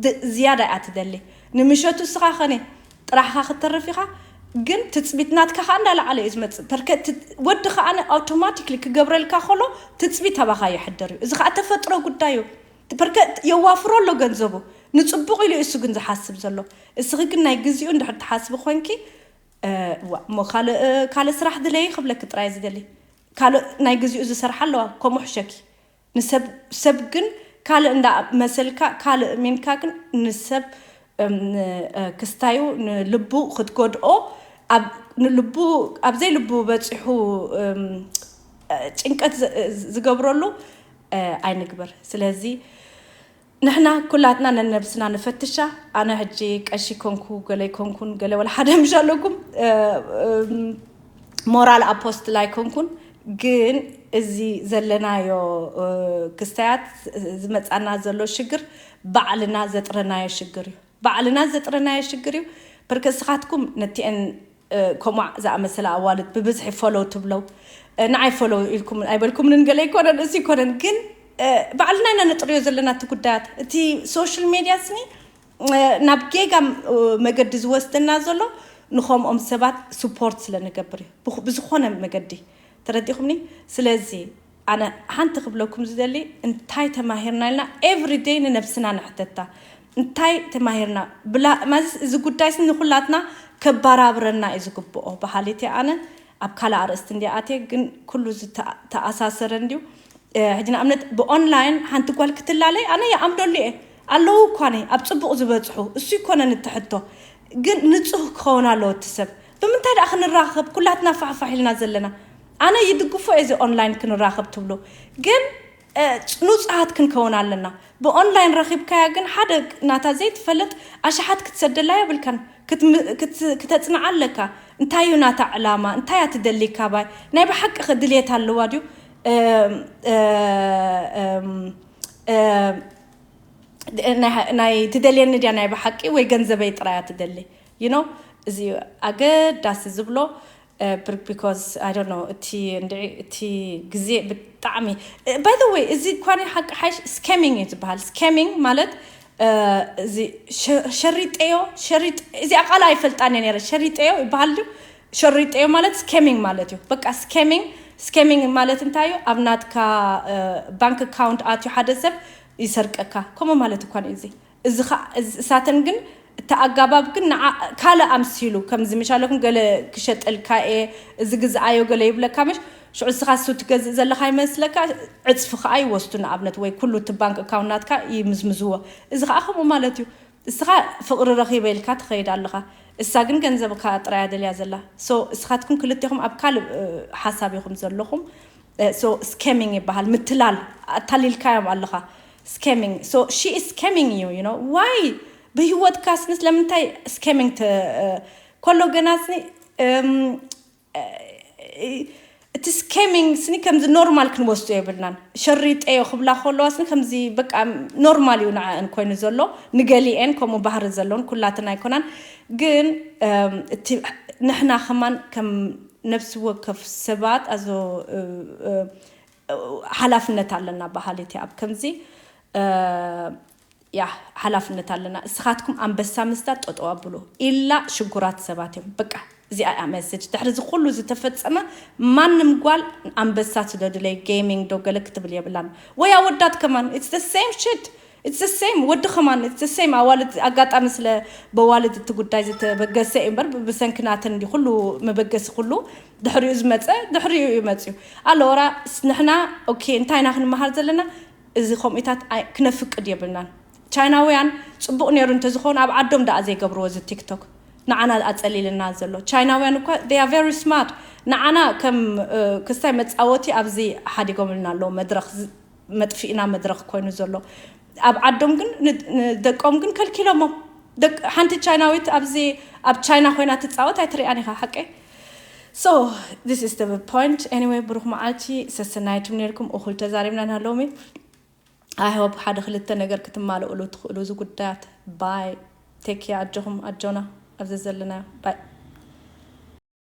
ድ-፣ ዝያዳ እያ ትደሊ። ንምሸቱ እስኻ ኸነ ጥራሕኻ ክትተርፍ ኢኻ፣ ግን ትጽቢት ናትካ ኸኣ እንዳለዓለ እዩ ዝመጽእ። ፐርከ-፣ ት-፣ ወዲ ኸኣ ኣውቶማቲክሊ ክገብረልካ ከሎ ትጽቢት ኣባኻ ይሕደር እዩ። እዚ ኸኣ ተፈጥሮ ጉዳይ እዩ። ፐርከ-፣ የዋፍሮ ኣሎ ገንዘቡ። ንጽቡቕ ኢሉ እዩ እሱ ግን ዝሓስብ ዘሎ። እስኺ ግን ናይ ግዚኡ እንድሕር ትሓስቢ ኮንኪ፣ እ፣ ዋ፣ እሞ ካልእ፣ እ፣ ካልእ ስራሕ ድለዪ ክብለኪ ጥራይ ዝደሊ። ካልእ ናይ ግዚኡ ዝሰርሓ ኣለዋ፣ ከምኡ ሕሸኪ። ንሰብ፣ ሰብ ግን ካልእ እንዳ መሰልካ፣ ካልእ እሚንካ ግን ንሰብ፣ እም፣ እ፣ ክስታዩ ንልቡ ክትጎድኦ፣ ኣብ ንልቡ፣ ኣብ ዘይልቡ በጺሑ፣ እም፣ እ፣ ጭንቀት ዝ-፣ እ፣ ዝገብረሉ፣ እ፣ ኣይንግበር። ስለዚ ንሕና ኩላትና ነነብስና ንፈትሻ። ኣነ ሕጂ ቀሺ ኮንኩ፣ ገለ ኣይኮንኩን፣ ገለ ወላ ሓደ ምሽ ኣለኩም፣ እ፣ እም፣ ሞራል ኣፖስትል ኣይኮንኩን፣ ግን እዚ ዘለናዮ፣ እ፣ ክስታያት ዝመጻና ዘሎ ሽግር ባዕልና ዘጥረናዮ ሽግር እዩ። ባዕልና ዘጥረናዮ ሽግር እዩ። ብርከ እስኻትኩም ነቲአን፣ እ፣ ከምኡ ዝኣመሰለ ኣዋልድ ብብዝሒ ፎሎው ትብለው። እ፣ ንዓይ ፎሎው ኢልኩም ኣይበልኩምንን ገለ ኣይኮነን፣ እሱ ኣይኮነን። ግን፣ እ፣ ባዕልና ኢና ነጥርዮ ዘለና እቲ ጉዳያት። እቲ ሶሻል ሜድያ ስኒ፣ እ፣ ናብ ጌጋ፣ እ፣ መገዲ ዝወስደና ዘሎ ንኸምኦም ሰባት ስፖርት ስለ ንገብር እዩ። ብኹ-፣ ብዝኾነ መገዲ። ተረዲኹምኒ? ስለዚ ኣነ ሓንቲ ክብለኩም ዝደሊ፣ እንታይ ተማሂርና ኢልና ኤቭሪ ደይ ንነብስና ንሕተታ። እንታይ ተማሂርና? ብላ-፣ ማለት እዚ ጉዳይስ ንኹላትና ከባራብረና እዩ ዝግብኦ። በሃሊት እየ ኣነ፣ ኣብ ካልእ ኣርእስቲ እንድየ ኣትየ፣ ግን ኩሉ ዝተኣሳሰረ እንድዩ። እ፣ ሕጂ ንኣብነት ብኦንላይን ሓንቲ ጓል ክትላለይ ኣነ ይኣምነሉ እየ። ኣለዉ እኳ ነይ ኣብ ጽቡቕ ዝበጽሑ፣ እሱ ይኮነን እቲ ሕቶ። ግን ንጹህ ክኸውን ኣለዎ እቲ ሰብ። ብምንታይ ደኣ ክንራኸብ ኩላትና ፋሕፋሕ ኢልና ዘለና? ኣነ ይድግፎ እዚ ኦንላይን ክንራኸብ ትብሉ ግን ንጹሃት ክንከውን ኣለና። ብኦንላይን ረኺብካያ ግን ሓደ ናታ ዘይትፈልጥ ኣሽሓት ክትሰደላ የብልካን። ክተጽንዓ ኣለካ። እንታይ እዩ ናታ ዕላማ? እንታይ እያ ትደሊ ካባይ? ናይ ብሓቂ ድልየት ኣለዋ ድዩ? ናይ ትደልየኒ ድያ ናይ ብሓቂ ወይ ገንዘበይ ጥራያ ትደሊ? You know እዚ ኣገዳሲ ዝብሎ because I don't know እቲ እንድዒ እቲ ግዜ ብጣዕሚ by the way እዚ እኳ ሓቂ ሓይሽ scamming እዩ ዝበሃል። Scamming ማለት እዚ ሸሪጠዮ ሸሪጥ እዚኣ ቃል ኣይፈልጣን እየ ነረ። ሸሪጠዮ ይበሃል ድዩ? ሸሪጠዮ ማለት scamming ማለት እዩ። በቃ scamming scamming ማለት እንታይ እዩ? ኣብ ናትካ bank account ኣትዩ ሓደ ሰብ ይሰርቀካ። ከምኡ ማለት እኳ እዩ እዚ እዚ እሳተን ግን እቲ ኣጋባብ ግን ንዓ ካልእ ኣምሲሉ ከምዚ ምሻለኩም ገለ ክሸጠልካ እየ እዚ ግዝኣዮ ገለ ይብለካ ምሽ ሽዑ እስኻ እሱ ትገዝእ ዘለካ ይመስለካ ዕፅፊ ከዓ ይወስዱ ንኣብነት ወይ ኩሉ እቲ ባንክ ኣካውንት ናትካ ይምዝምዝዎ። እዚ ከዓ ከምኡ ማለት እዩ። እስኻ ፍቕሪ ረኺበ ኢልካ ትኸይድ ኣለኻ። እሳ ግን ገንዘብካ ጥራያ ደልያ ዘላ። So እስኻትኩም ክልቴኹም ኣብ ካልእ ሓሳብ ኢኹም ዘለኹም። So scamming ይበሃል። ምትላል ኣታሊልካዮም ኣለኻ። Scamming. So she is scamming you, you know. Why? ብህይወትካ ስንስ ለምንታይ scamming ከሎ ገና ስኒ እቲ scamming ስኒ ከምዚ ኖርማል ክንወስዶ የብልናን። ሸሪጠዮ ክብላ ከለዋ ስኒ ከምዚ በቃ ኖርማል እዩ ንዓን ኮይኑ ዘሎ። ንገሊኤን ከምኡ ባህሪ ዘለውን ኩላትን ኣይኮናን። ግን እቲ ንሕና ከማን ከም ነፍሲ ወከፍ ሰባት ኣዞ ሓላፍነት ኣለና። ባህሊቲ ኣብ ከምዚ ያ ሓላፍነት ኣለና። እስኻትኩም ኣንበሳ ምስዳድ ጠጠው ኣብሉ ኢላ ሽጉራት ሰባት እዮም። በቃ እዚኣ እያ message። ድሕሪ እዚ ኩሉ ዝተፈጸመ ማንም ጓል ኣንበሳ ስደዱለይ gaming ዶ ገለ ክትብል የብላን። ወይ ኣወዳት ከማን it's the same shit። It's the same ወዲ ከማን it's the same ኣዋልድ ኣጋጣሚ ስለ በዋልድ እቲ ጉዳይ ዝተበገሰ እዩ እምበር ብሰንኪ ናተን እንዲ ኩሉ መበገሲ ኩሉ ድሕሪኡ ዝመፀ ድሕሪኡ እዩ መፅዩ። ኣለወራ ንሕና okay እንታይ ኢና ክንመሃር ዘለና? እዚ ከምኡታት ክነፍቅድ የብልናን። ቻይናውያን ፅቡቕ ነይሩ እንተዝኸውን ኣብ ዓዶም ደኣ ዘይገብርዎ እዚ ቲክቶክ ንዓና ኣፀሊልና ዘሎ። ቻይናውያን እኳ they are very smart። ንዓና ከም ክስታይ መፃወቲ ኣብዚ ሓዲጎምልና ኣለዉ መድረኽ መጥፊእና መድረኽ ኮይኑ ዘሎ። ኣብ ዓዶም ግን ንደቆም ግን ከልኪሎሞ። ሓንቲ ቻይናዊት ኣብዚ ኣብ ቻይና ኮይና ትፃወት ኣይትሪኣን ኢኻ ሓቀይ። So this is the point. Anyway ብሩኽ መዓልቲ ሰሰናይቱም ነርኩም እኹል ተዛሪብና ናሎሚ። I hope ሓደ ክልተ ነገር ክትማልእሉ ትኽእሉ እዚ ጉዳያት። Bye. Take care ኣጆኹም ኣጆና ኣብዚ ዘለናዮ bye.